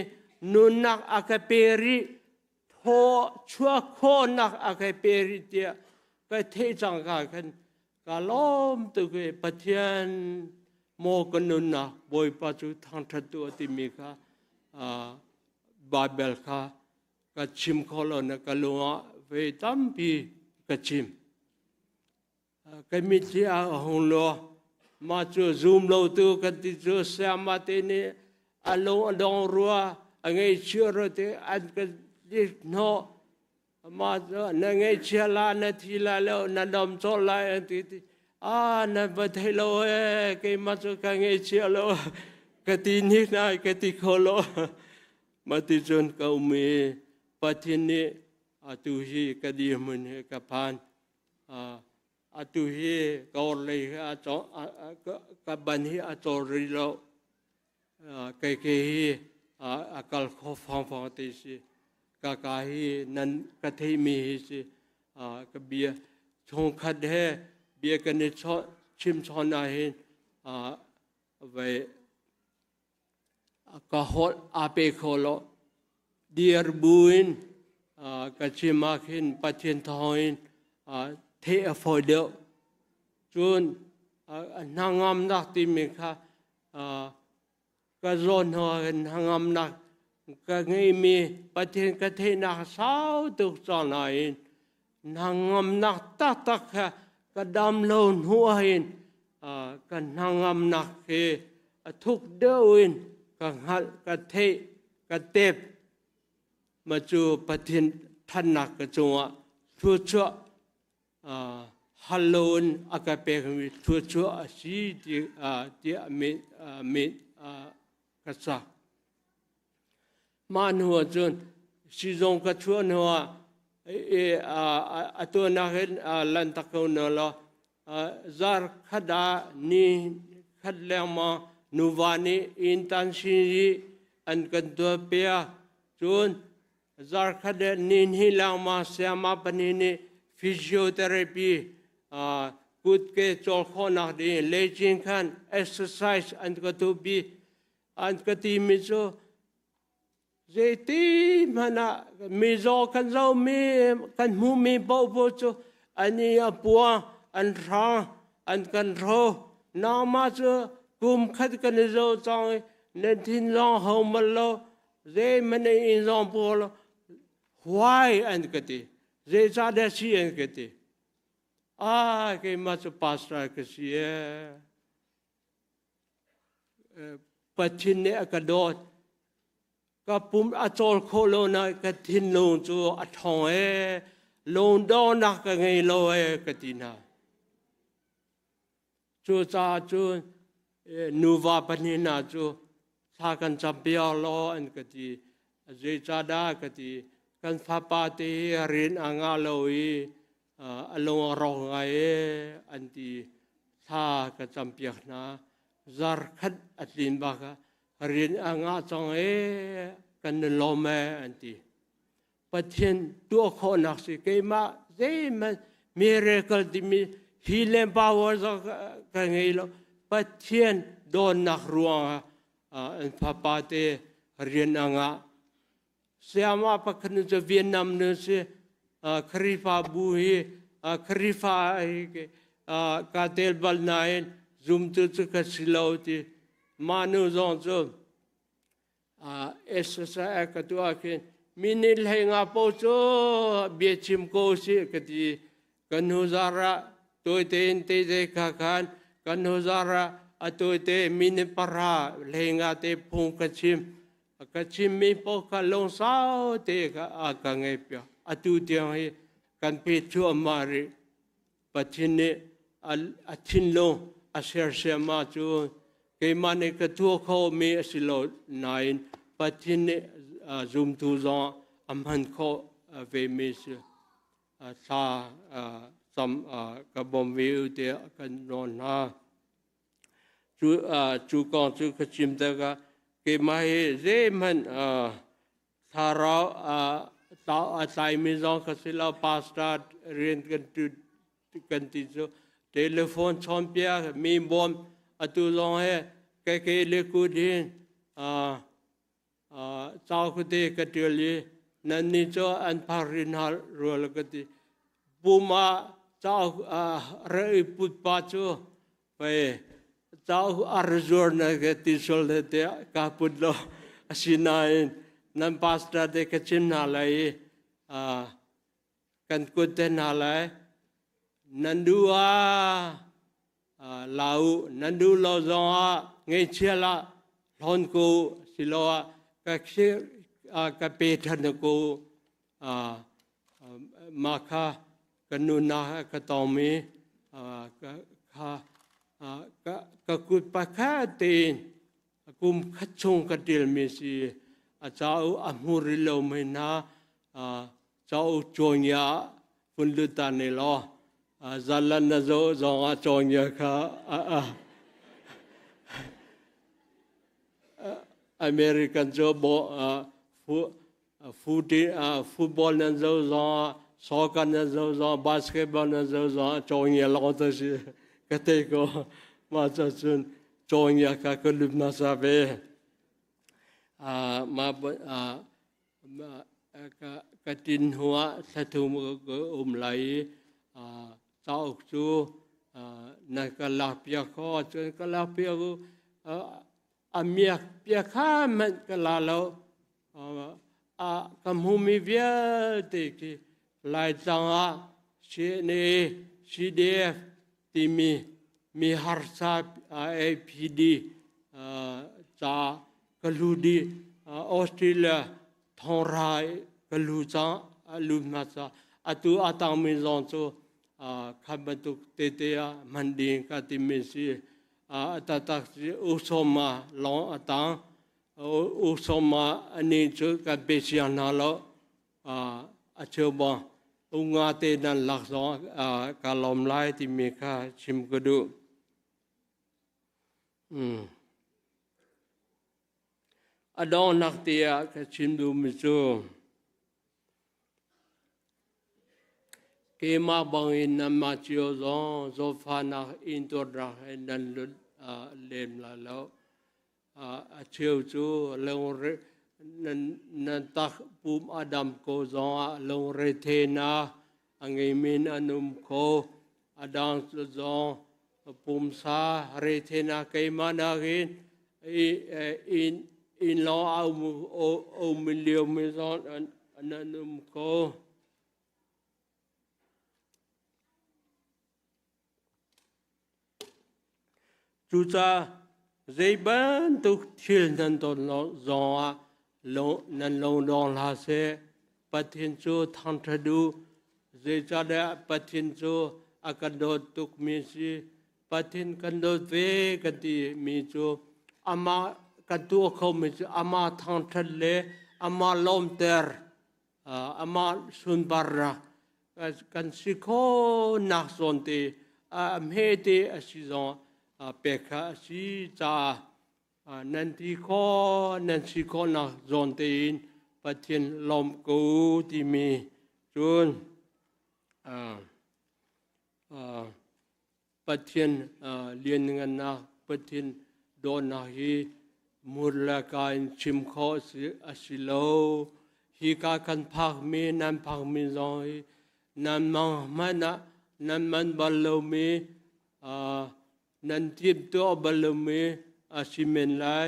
nunnak a ka pe rih thaw chuak khawhnak a ka pe rih tiah ka theih cang ka khan ka lawm tuk i Pathian maw ka nunnak Bawipa cu thangṭhat tu a timi kha Baibal kha ka chim kho lo na ka lung ah ve tampi ka chim. Ka mitthli a hung law mah cu zum lo tu kan ti cu sayama te nih a lung a dong rua a ngaihchia rua te an ka hnawh mah cu na ngaihchia la na thi lai lo na dam cawh lai an ti ti ah na va thei lo ee keimah cu ka ngaihchia lo ka ti hnik nai ka ti kho lo mah ti cun ka um i Pathian nih atu hi ka dirhmun hi ka phan Atu hi ka orhlei hi a ka ban hi a cawr rih lo. Kei ke hi a kal kho fangfang te si. Ka ka hi nan ka theimi hi si. Ka bia chungkhat he bia kan i chim chawn ahhin vai ka holh aa pe kho lo. Dir buin ka chim ah khin Pathian thawngin theih a fawi deuh. Cun hnangamnak timi kha ka zawn hnu ah khin hnangamnak ka ngeimi Pathian ka theihnak sau tuk cang nain hnangamnak taktak kha ka dam lo hnu ahhin ka hnangamnak hi a thuk deuh in ka hngalh ka theih ka tep ma cu Pathian thannak ka cungah thluachuah hal loin a ka pekmi thluachuah a si ti tiah min ka sak. Mah hnu ahcun sizung ka chuah hnu ah atu nakin lan tak ko na law zar khat ah ni khat lengmang nuva nih inn tan sin i an kan tuah piak cun zar khat le ni hnih lengmang sayama pahnih nih physiotherapy. Kutke cawl khawhnak ding leicin khan exercise an ka tupi. An ka timi cu zeiti hmanh ah mizaw kan zohmi kan hmuhmi paohpaoh cu an i a puang, an hrang, an kan hro. Nangmah cu kum khat kan i zoh cang i nan thin zong ho mal lo, zeihmanh na inn zong paw lo. Why an ka ti. Zeicahdah si an ka ti. Ah, keimah cu pastor ka si ee. Pathian nih a ka dawt. Ka pum a cawl khawh lo na ka thinlung cu a ṭhawng ee. Lungdawhnak ka ngei lo ee ka ti hna. Cucaah cun nuva pahnih hna cu thla kan campiak law an ka ti. Zeicahdah ka ti. Kan fapa te hi rian a ngah lo i a lung a rawk ngai ee an ti. Thla ka campiak hna. Zarkhat a tlin bak ah rian a ngah cang ee kan i lawm ee an ti. Pathian tuah khawhnak si keimah zeihmanh miracle timi healing power zong ka ngei lo. Pathian dawtnak ruangah an fapa te rian a ngah. Sayama pakhat cu Vietnam nu si Khrihfabu hi Khrihfa hi ka tel bal nain zumtu cu ka si lo ti mah nu zong cu SSI ka tuah khin minute hlei nga po cu bia chim ko si ka ti. Kan hnu zar ah tawi tein te te kha khan kan hnu zar ah a tawi te minute para hlei nga te phung ka chim. Ka chim mi po kha lungsau te kha a ka ngei piak. Atu tiang hi kan pe thluahmah rih. Pathian nih a thinlung a sersiam ahcun keimah nih ka tuah kho mi a si lo nain Pathian nih zumtu zong a hman khawh ve mi si. Thla cam ka bawm ve u tiah kan nawl hna. Cu kong cu ka chim tikah keimah hi zeihmanh thlarau a tlaimi zong ka si lo. Pastor rian kan ti cu telephone chawnpiak mi bawm atu zong he ke ke le kut hin cau khuate ka ṭial i nannih cu an phak rih hna rua lo ka ti. Pum ah cauk ra i put pa cu pei cauk a ra zuar na ka ti sual le tiah kaa put lo. Asinain nan pastor te ka chim hna lai i kan kut te hna lai. Nan duh ah la u, nan duh lo zongah ngeihchia lah hlawn ko siloah ka ka pe ṭhan ko. Mah kha ka nunnak ka tawng i kha ka kut pakhat tein kum khat chung ka ṭialmi si. A cauk a hmu rih lomi hna cauk cawngia vun lut ta ne law zalan na zoh zongah cawngia kha American cu football nan zoh zongah soccer nan zoh zongah basketball nan zoh zongah cawngia lawng te si ka thei ko. Mah cun cawngia kha ka lut hmasa ve. Mah ka tin hnuah thla thum ka um lai i cauk cu na ka lakpiak kho ahcun ka lakpiak u. A miak piak kha hmanh ka la lo. Ka hmumi vialte khi Laitlang ah CNA, CDF timi mi harsa APD ca ka lu dih. Australia thongra ka lu cang lu hna ca atu a tangmi zong cu kha bantuk tete ah hman ding ka timi si. A taktak si usawma lawng a tang. Usawma ani cu kan pe siang hna lo. A cheu bang unga te nan lak zong ka lawm lai timi kha chim ka duh. A donghnak tiah ka chim duhmi cu. Keimah bangin nanmah cio zong zawtfahnak intuarnak he nan lut lem lai lo. A cheu cu lungre nan tak pum a dam ko zongah lungrethenak a ngeimi an um kho. A dang zong pumsa rethenak keimah nakin inn lawng a um liomi zong an um kho. Cucaah zei bantuk thil nan ton zongah nan lungdong hlah seh. Pathian cu thangṭhat u. Zeicahtiah Pathian cu a kan dawt tukmi a si. Pathian kan dawt ve kan timi cu amah kan tuah khomi cu amah thangṭhat le amah lawmter amah sunparnak kan si khawhnak zawn te a hmete a si zong pek kha a si caah nan ti khawh nan si khawhnak zawn tein Pathian lawm ko timi cun Pathian lianngannak Pathian dawtnak hi mur le ka in chim khawh a si lo. Hika kan phakmi nan phakmi zong hi nan mang hmanh ah nan man bal lomi nan timhtuah bal lomi a si men lai.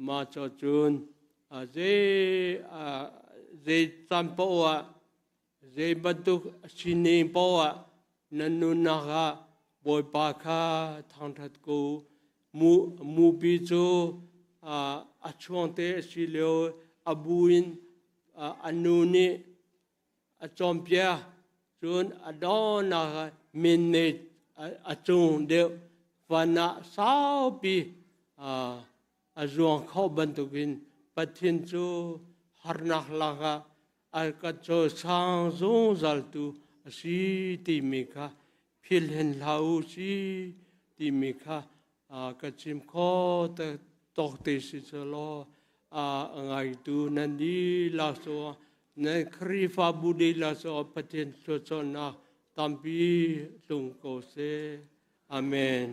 Mah cun zei caan paoh ah Zei bantuk sining paoh ah nan nunnak ah Bawipa kha thangṭhat ko. Mupi cu a chuangte a si lio a bu in a nu nih a cawnpiak. Cun a dawnak ah minmei a cung deuh van ah saupi a zuang kho bantukin Pathian cu harnak lakah a kan cawisang zungzaltu a si timi kha philh hin hlah u si timi kha ka chim kho tawk te si law a ngaitu nan dihlak cungah nan Khrihfabu dihlak cungah Pathian thluachuahnak tampi tlung ko seh. Amen.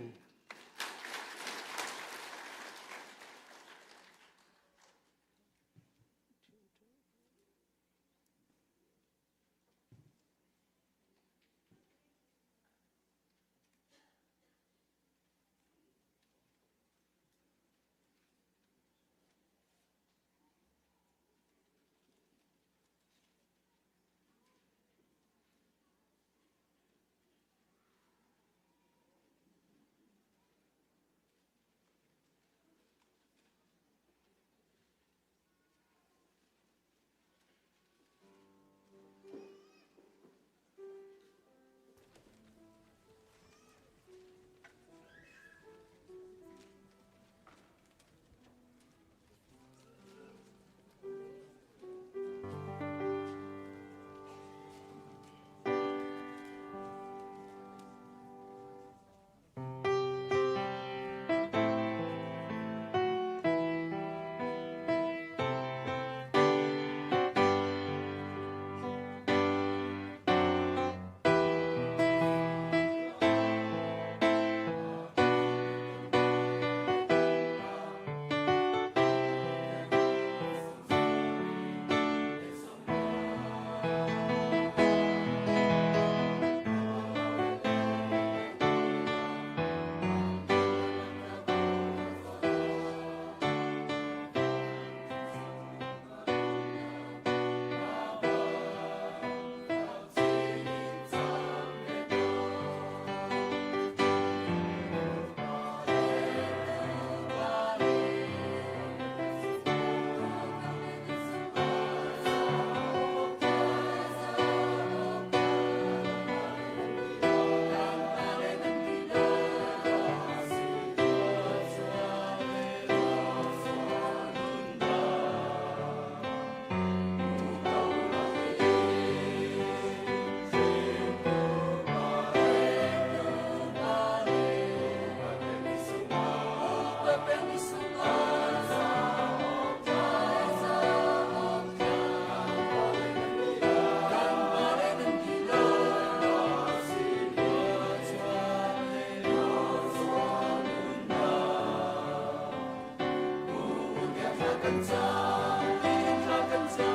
kan cam, tiin thla kan cam.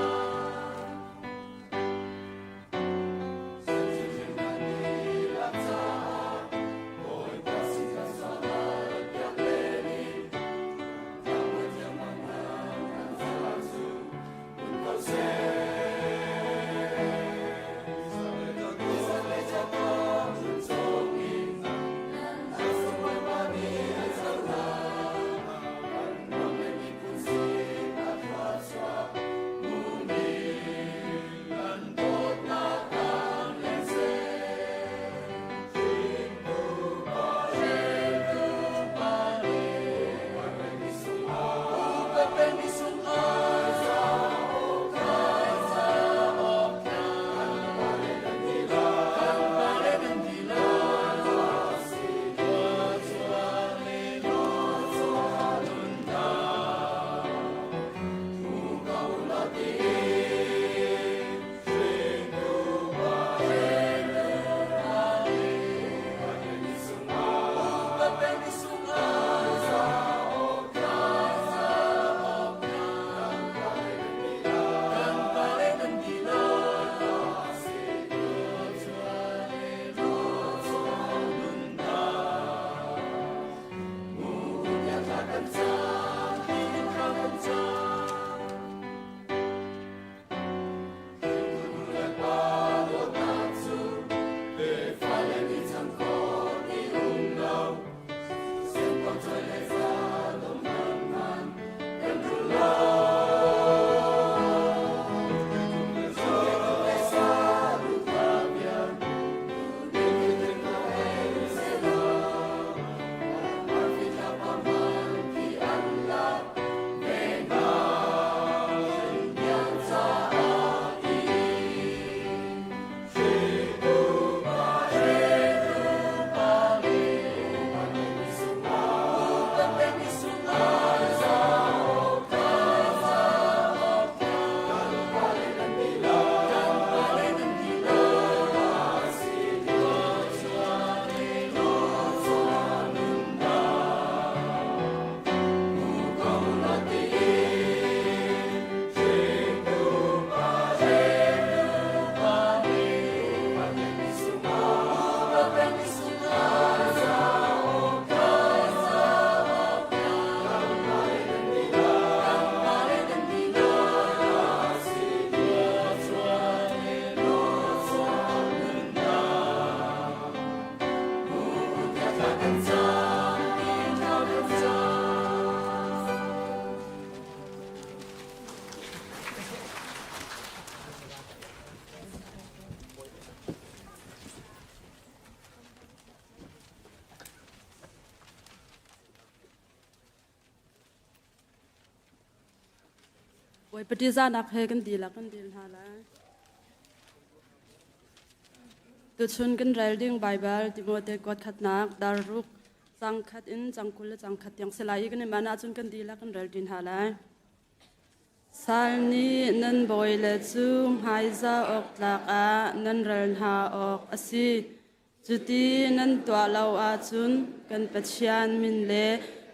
Bawipa ṭihzahnak he kan dihlak kan dil hna lai. Tuchun kan rel ding Baibal Timote kuat khatnak darruk cang khat in cang 20 le cang khat tiang si lai i kan i man ahcun kan dihlak kan rel ṭin hna lai. Sal nih nan bawile cu hmaizah awk tlak ah nan rel hna awk a si. Cuti nan tuah lo ahcun kan Pathian min le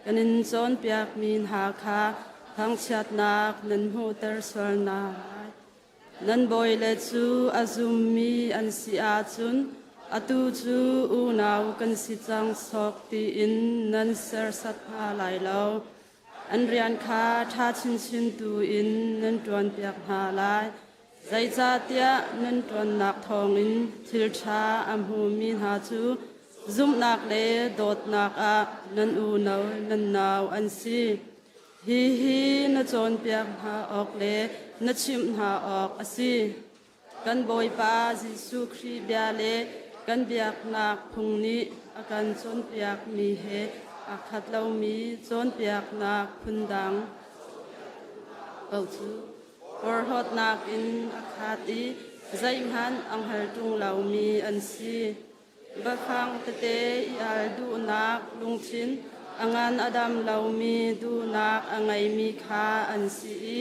kan in cawnpiakmi hna kha thangchiatnak nan hmuhter sual hna lai. Nan bawile cu a zummi an si ahcun atu cu unau kan si cang sawk tiin nan serhsat hna lai lo. An rian kha ṭha chinchin tu in nan ṭuanpiak hna lai. Zeicahtiah nan ṭuannak thawngin thil ṭha a hmumi hna cu zumhnak le dawtnak ah nan unau nan nau an si. Hihi na cawnpiak hna awk le na chimh hna awk a si. Kan Bawipa Jesuh Khrih bia le kan biaknak phung nih a kan cawnpiakmi he aa khat lomi cawnpiaknak phundang paoh cu porhlawtnak in a khat i zeihmanh a hngal ṭung lomi an si. Biafang tete i al duhnak lungthin a ngan a dam lomi duhnak a ngeimi kha an si i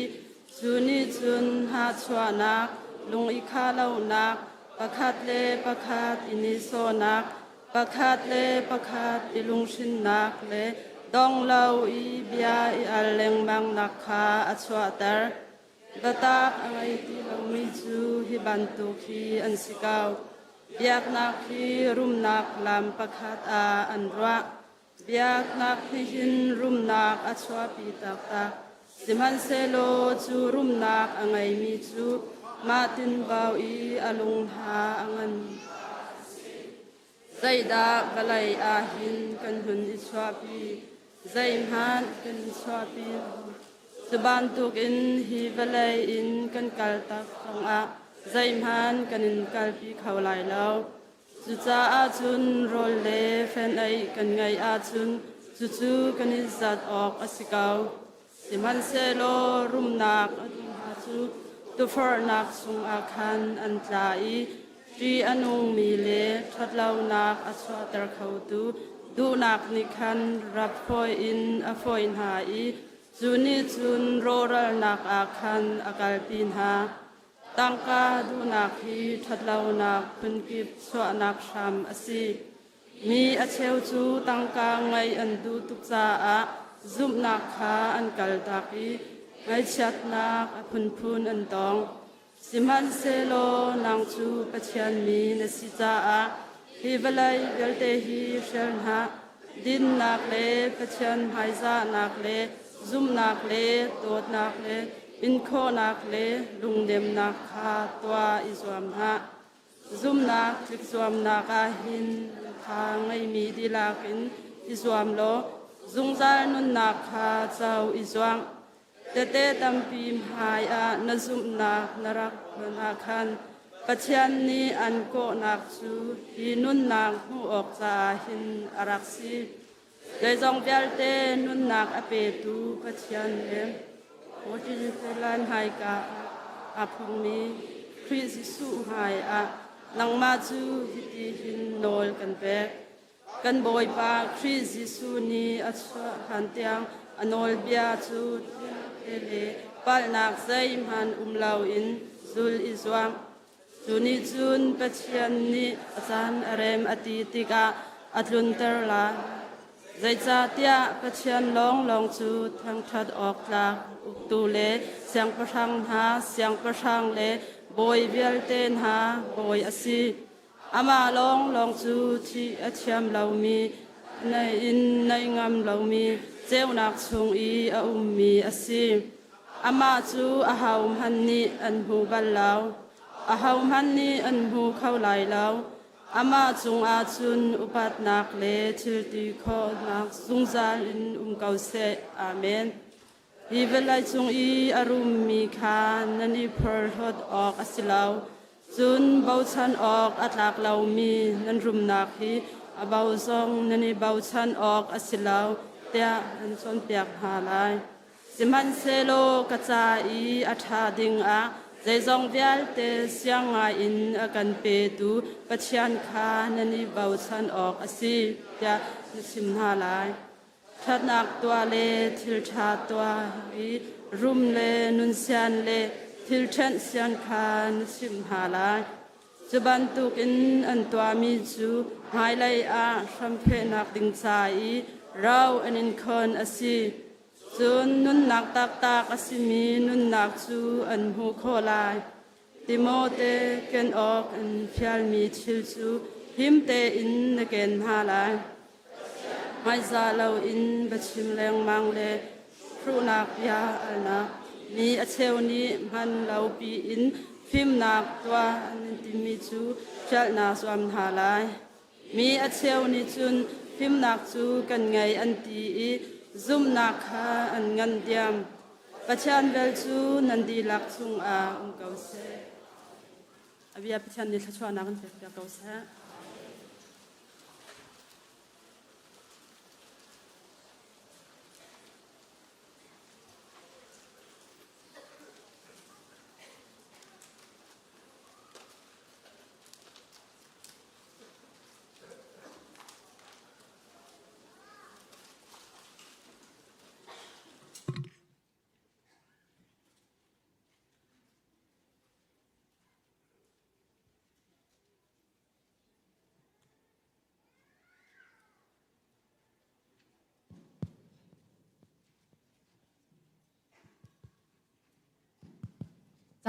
cu nih cun hnahchuahnak, lung i khah lonak, pakhat le pakhat i nihsawhnak, pakhat le pakhat i lunghrinnak le Dong lo i bia i al lengmangnak kha a chuahter. Biatak a ngei ti lomi cu hi bantuk hi an si ko. Biaknak hi rumnak lam pakhat ah an ruah. Biaknak nih hin rumnak a chuahpi taktak. Sihmanhsehlaw cu rumnak a ngeimi cu mah tinvo i a lung hna a ngan. Zeidah vawlei ah hin kan hun i chuahpi? Zeihmanh kan i chuahpi lo. Cu bantukin hi vawlei in kan kaltak zongah zeihmanh kan in kalpi kho lai lo. Cucaah cun rawl le fenh-eih kan ngeih ahcun cucu kan i zat awk a si ko. Sihmanhsehlaw rumnak a duh hna cu tuforhnak chungah khan an tla i ṭih a nungmi le ṭhatlonak a chuahter khotu duhnak nih khan rap fawi in a fawih hna i cu nih cun rawhralnak ah khan a kalpi hna. Tangka duhnak hi ṭhatlonak phunkip chuahnak hram a si. Mi a cheu cu tangka ngeih an duh tuk caah zumhnak kha an kaltak i ngaihchiatnak a phunphun an tong. Sihmanhsehlaw nang cu Pathian mi na si caah hi vawlei vialte hi hrial hna. Dinnak le Pathian hmaizahnak le zumhnak le dawtnak le inkhawhnak le lungnemnak kha tuah i zuam hna. Zumhnak tlikzuamnak ah hin tha ngeimi dihlak in i zuam law zungzal nunnak kha co i zuam. Tehte tampi hmai ah na zumhnak na rak hman ah khan Pathian nih an kawhnak cu hi nunnak hmuh awk caah hin a rak si. Zeizong vialte nunnak a petu Pathian le Jerusalem hmaika ah aa phungmi Khrih Jesuh hmaiah nangmah cu hiti hin nawl kan pek. Kan Bawipa Khrih Jesuh nih a chuah hlan tiang a nawlbia cu thiangte le palhnak zeihmanh um loin zul i zuam. Cu nih cun Pathian nih a caan a rem a ti tikah a tlunter lai. Zeicahtiah Pathian lawnglawng cu thangṭhat awk tlak uktu le siangpahrang hna siangpahrang le bawi vialte hna bawi a si. Amah lawnglawng cu thih a thiam lomi, naih in naih ngam lomi ceunak chung i a ummi a si. Amah cu ahohmanh nih an hmu bal lo. Ahohmanh nih an hmu kho lai lo. Amah cungah cun upatnak le thilti khawhnak zungzal in um ko seh. Amen. Hi vawlei cung i a rummi kha nan i phorhlawt awk a si lo. Cun bochan awk a tlak lomi nan rumnak hi a bo zong nan i bochan awk a si lo, tiah an cawnpiak hna lai. Sihmanhsehlaw ka ca i a ṭha dingah zeizong vialte siang ngaiin a kan petu Pathian kha nan i bochan awk a si, tiah na chim hna lai. Ṭhatnak tuah le thil ṭha tuah i rum le nunsian le thil ṭhenh sian kha na chimh hna lai. Cu bantukin an tuahmi cu hmailei ah hramphehnak ding ca i ro an in khon a si. Cun nunnak taktak a simi nunnak cu an hmuh khawh lai. Timote ken awk an fialmi thil cu him tein na ken hna lai. Hmaizah loin va chim lengmang le hruhnak bia alnak mi a cheu nih hman lo piin fimnak tuah an in timi cu ṭialnak zuam hna lai. Mi a cheu nih cun fimnak cu kan ngei an ti i zumhnak kha an ngan diam. Pathian vel cu nan dihlak cungah um ko seh. A bia Pathian nih thluachuahnak an pekpiak ko seh.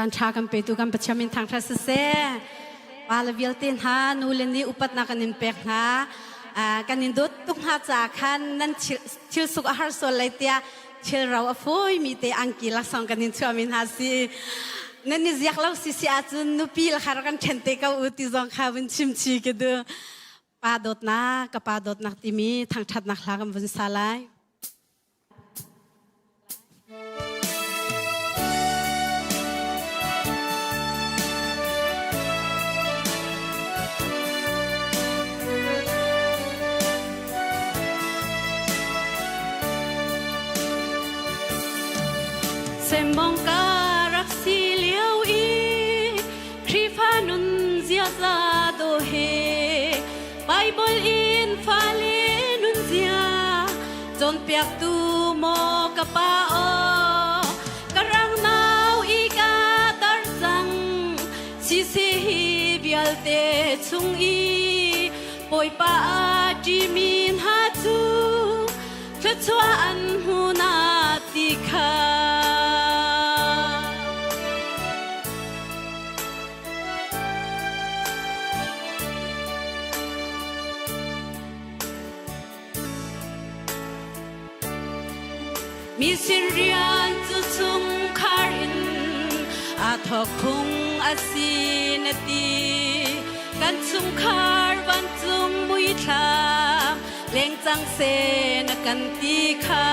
Caan ṭha kan petu kan Pathian min thangṭhat siseh. Pa le vialte hna nu le nih upatnak kan in pek hna. Kan in dawt tuk hna caah khan nan thil suk a har sual lai tiah thil ro a fawimi te angki laksawng kan in chuahmi hna si. Nan i ziak lo si si ahcun nupi le kha rak kan ṭhen te ko u ti zong kha vun chim chi ka duh. Pa dawtnak, ka pa dawtnak timi thangṭhatnak hla kan vun sa lai. Sembong ka rak si lio i Khrihfa nun ziaza do he Bible in fale nun zia cawnpiaktu maw ka pa aw ka rang nau i ka tar cang sisi hi vialte chung i Bawipa a ṭimi hna cu thluachuah an hmu na ti kha. Mi sin rian cu chungkhar in aa thawk phung a si na ti. Kan chungkhar vancung muithlam leng cang seh na kan ti kha.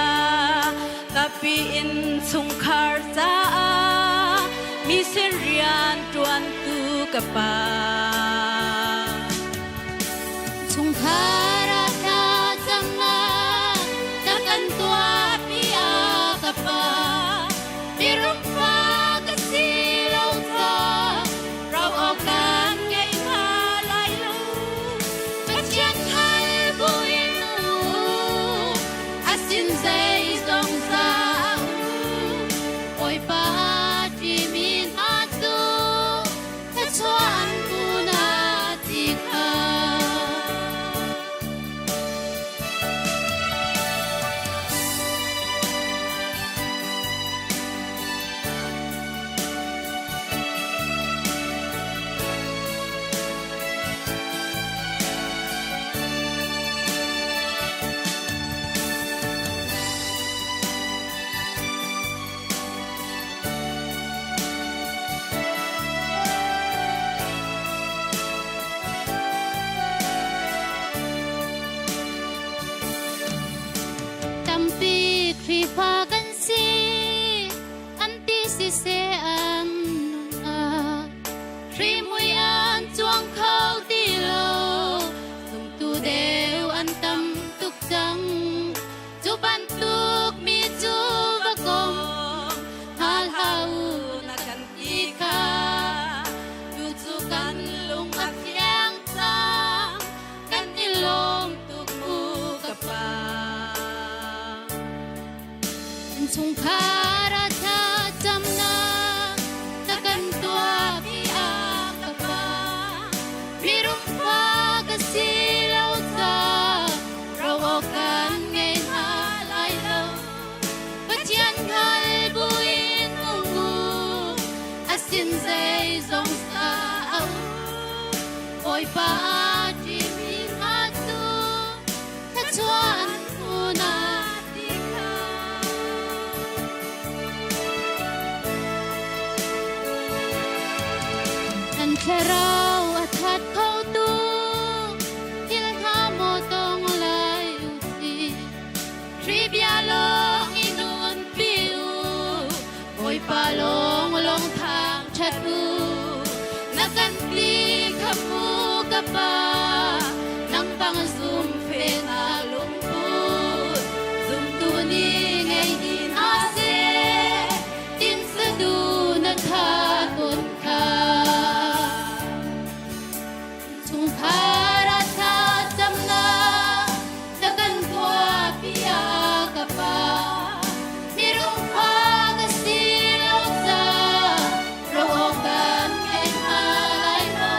Tapi in chungkhar caah mi sin rian ṭuantu ka pa. Chungkhar ah thla camnak na kan tuahpi a ka pa. Mirum fa ka si lo ca ro awk kan ngei hna lai lo. Pathian hal buin u, a sin zeizong za u. Bawipa ṭihmi hna cu thluachuah an hmu na ti kha. Tampi Khrihfa kan si, an ti siseh an nun ah Khrih mui an cuang kho ti lo, zumtu deu an tam tuk cang. Cu bantuk mi cu va kom hal hau na kan ti kha tu cu kan lung a fiang cang kan i lawm tuk mu ka pa. Innchungkhar ah thlacamnak na kan tuahpi a ka pa. Mirum fa ka si lo ca ro awk kan ngei hna lai lo. Pathian hngal buin um u, a sin zeizong sa a u. Bawipa a ṭihmi hna cu thluachuah an hmu na ti kha. An thlarau a that khotu thil hna maw tong lai u si. Khrih bia lawng i nunpi u, Bawipa lawng lawng thang ṭhat u. Na kan ti kha mu ka pa, nang bang zum fe na lungput. Zumtu nih ngei di hna seh, tin sadu na tha tawn kha. Chungkhar ah thlacamnak na kan tuahpi a ka pa. Mirum fa ka si lo ca ro awk kan ngei hna lai lo.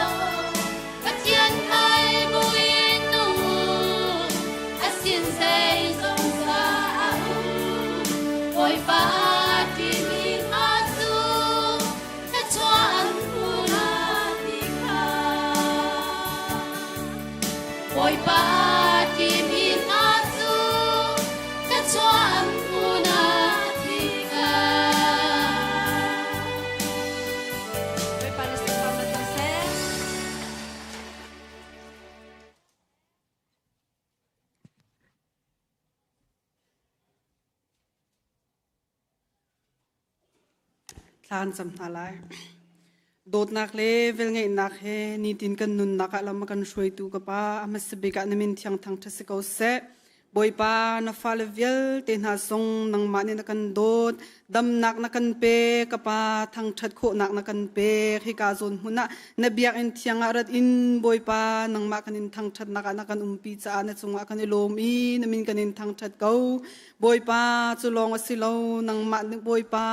Pathian hngal buin nung u, a sin zeizong za a um. Bawipa a ṭihmi hna cu Thla an cam hna lai. Dawtnak le velngeihnak he nitin kan nunnak ah lam a kan hruaitu ka Pa, a hmasa bik ah na min thiang thangṭhat si ko seh. Bawipa, na fale vialte hna zong nangmah nih na kan dawt, damnak na kan pe, ka Pa, thangṭhat khawhnak na kan pek. Hika zawn hmun ah na biakinn thiang ah rat in Bawipa, nangmah kan in thangṭhatnak ah na kan umpi caah na cungah kan i lawm i na min kan in thangṭhat ko. Bawipa, cu lawng a si lo, nangmah nih Bawipa,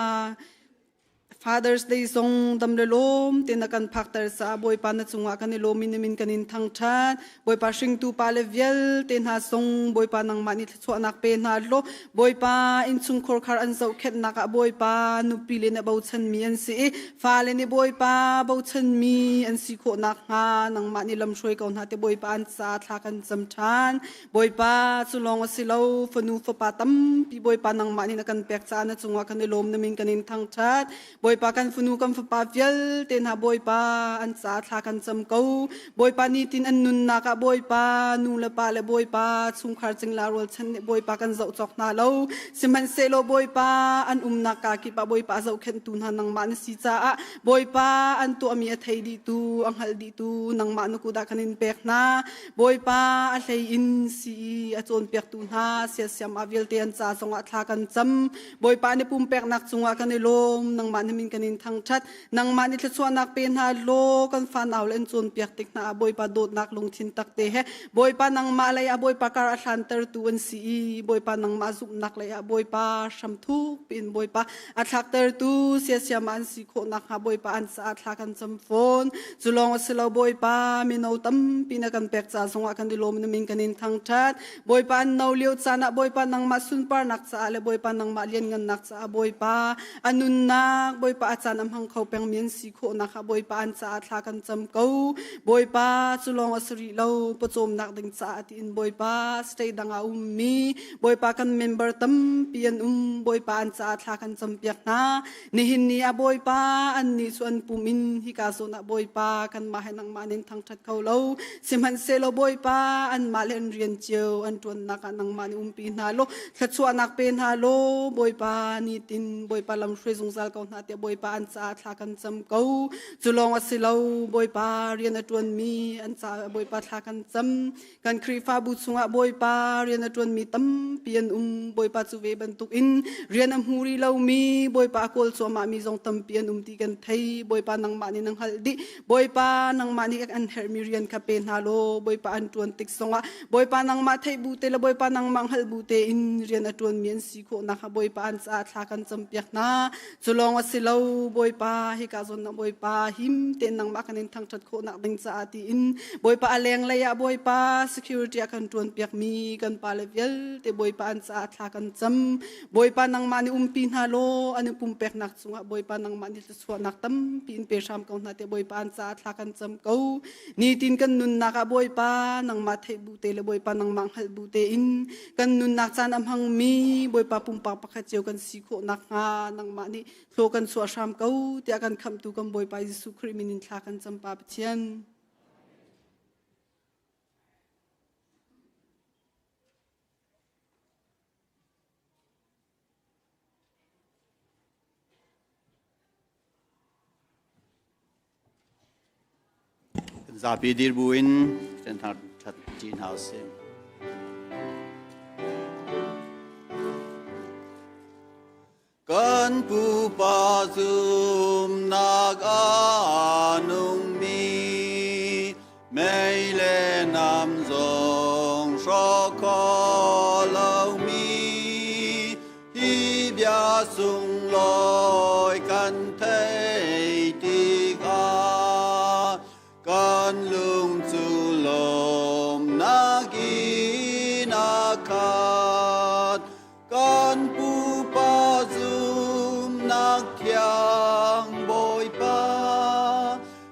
Father's Day zong dam le lawm te na kan phakter caah Bawipa na cungah kan i lawm in na min kan in thangṭhat. Bawipa hringtu pa le vialte hna zong Bawipa nangmah nih thluachuahnak pe hna law Bawipa innchungkhar khar an zohkhenhnak ah Bawipa nupi le na bochanmi an si i fale nih Bawipa bochanmi an si khawh nakhnga nangmah nih lamhruai ko hna te Bawipa an ca thla kan cam ṭhan. Bawipa cu lawng a si lo fanu fapa tampi Bawipa nangmah nih na kan pek caah na cungah kan i lawm na min kan in thangṭhat Bawipa kan fanu kan fapa vialte hna Bawipa an ca thla kan cam ko Bawipa nitin an nunnak ah Bawipa nu le pa le Bawipa chungkhar cingla rualchan nih Bawipa kan zoh cawk hna lo sihmanhsehlaw Bawipa an umnak ka kip ah Bawipa a zohkhenhtu hna nangmah na si caah Bawipa an tuahmi a thei dihtu a hngalh dihtu nangmah na kut ah kan in pek hna Bawipa a hlei in sii a cawnpiaktu hna siasiam ah vialte an ca zongah thla kan cam. Bawipa nih pumpeknak cungah kan i lawm. Nangmah nih min kan in thangṭhat. Nangmah nih thluachuahnak pe hna law kan fanau le an cawnpiak tik hna ah Bawipa dawtnak lungthin takte he Bawipa nangmah lei ah Bawipa kar a hlantertu an si i Bawipa nangmah zumhnak lei ah Bawipa hram thuk piin Bawipa a thlaktertu siasiam ah an si khawh nakhnga Bawipa an caah thla kan cam fawn. Cu lawng a si lo Bawipa mino tampi na kan pek ca zongah kan i lawm na min kan in thangṭhat. Bawipa an no lio caan ah Bawipa nangmah sunparnak caah le Bawipa nangmah lianngannak caah Bawipa a nunnak Bawipa a caan a hmang kho pengmi an si khawh nakhnga Bawipa an caah thla kan cam ko. Bawipa cu lawng a si rih lo pawcawmnak ding caah tiin Bawipa state dang ah a ummi Bawipa kan member tampi an um Bawipa an caah thla kan campiak hna nihin ni ah Bawipa annih cu an pum in hika zawn ah Bawipa kanmah he nangmah nin thangṭhat kho lo sihmanhsehlaw Bawipa anmah le an rian cio an ṭuannak ah nangmah nih umpi hna law thluachuahnak pe hna law Bawipa nitin Bawipa lam hruai zungzal ko hna tiah Bawipa an caah thla kan cam ko cu lawng a si lo Bawipa rian a ṭuanmi an caah Bawipa thla kan cam Kan Khrihfabu chungah Bawipa rian a ṭuanmi tampi an um. Bawipa cu ve bantukin rian a hmu rih lomi Bawipa a kawl cuahmahmi zong tampi an um ti kan thei. Bawipa nangmah nih na hngalh dih. Bawipa nangmah nih an herhmi rian kha pe hna law Bawipa an ṭuan tik zongah Bawipa nangmah theih bu te le Bawipa nangmah hngalh bu tein rian a ṭuanmi an si khawh nakhnga Bawipa an caah thla kan campiak hna. Cu lawng a si lo Bawipa hika zawn ah Bawipa him tein nangmah kan in thangṭhat khawhnak ding caah tiin Bawipa a lenglei ah Bawipa security a kan ṭuanpiakmi kan pale vialte Bawipa an caah thla kan cam. Bawipa nangmah nih umpi hna law an i pumpeknak cungah Bawipa nangmah nih thluachuahnak tampi in pe hram ko hna tiah Bawipa an caah thla kan cam ko. Nitin kan nunnak ah Bawipa nangmah theih bu te le Bawipa nangmah hngalh bu tein kan nunnak caan a hmangmi Bawipa pumpak pakhat cio kan si khawh nakhnga nangmah nih thlaw kan chuah hram ko tiah kan khamhtu kan Bawipa Jesuh Khrih min in thla kan cam Pa Pathian. Zapi dir buin kan ṭhat ṭi hna usih. Kan pupa zumnak a nungmi mei le nam zong hrawk kho lomi Hi bia sunglawi kan theih tikah kan lung cu lawmnak in a khat. Kan pupa zumnak thiang Bawipa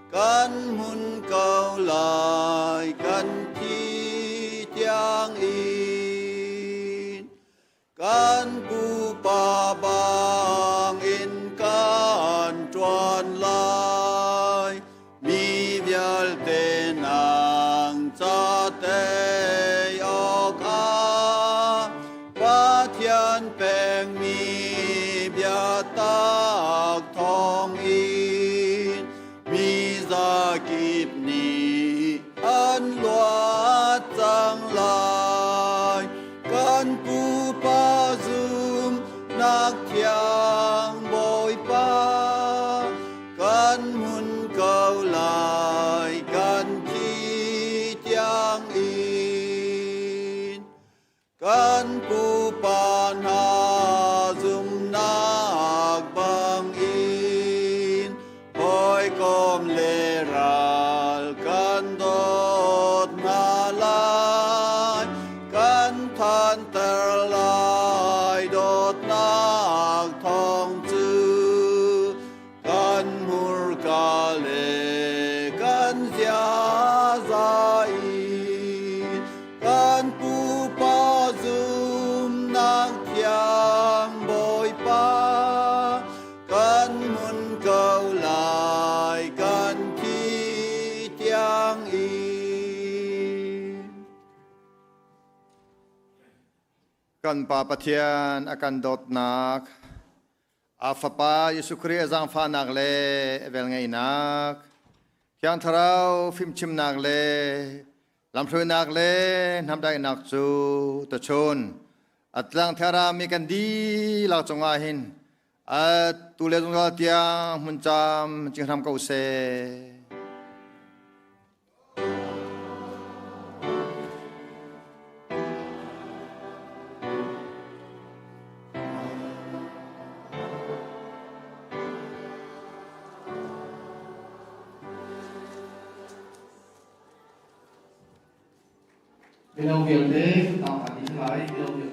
kan hmun ko lai kan thi tiang in. Kan pupa bangin kan ṭuan lai, mi vialte nang ca tei awkah Pathian pekmi biatak thawng. thiang Bawipa kan hmun ko lai kan thi tiang in. Kan pupa hna zumhnak bangin hawikom le ral kan dawt hna lai, kan thanter lai dawtnak thawng cu kan hmurka le kan ziaza in kan pupa zumnak thiang Bawipa kan hmun ko lai kan thi tiang in. Kan Pa Pathian a kan dawtnak, a Fapa Jesuh Khrih a zaangfahnak le a velngeihnak, Thiang Thlarau fimchimnak le lamhruainak le hnamdaihnak cu tuchun a tlang thlarami kan dihlak cungah hin a tu le zungzal tiang hmun cam cinghram ko seh. Mino vialte tang ati lai mino vialte.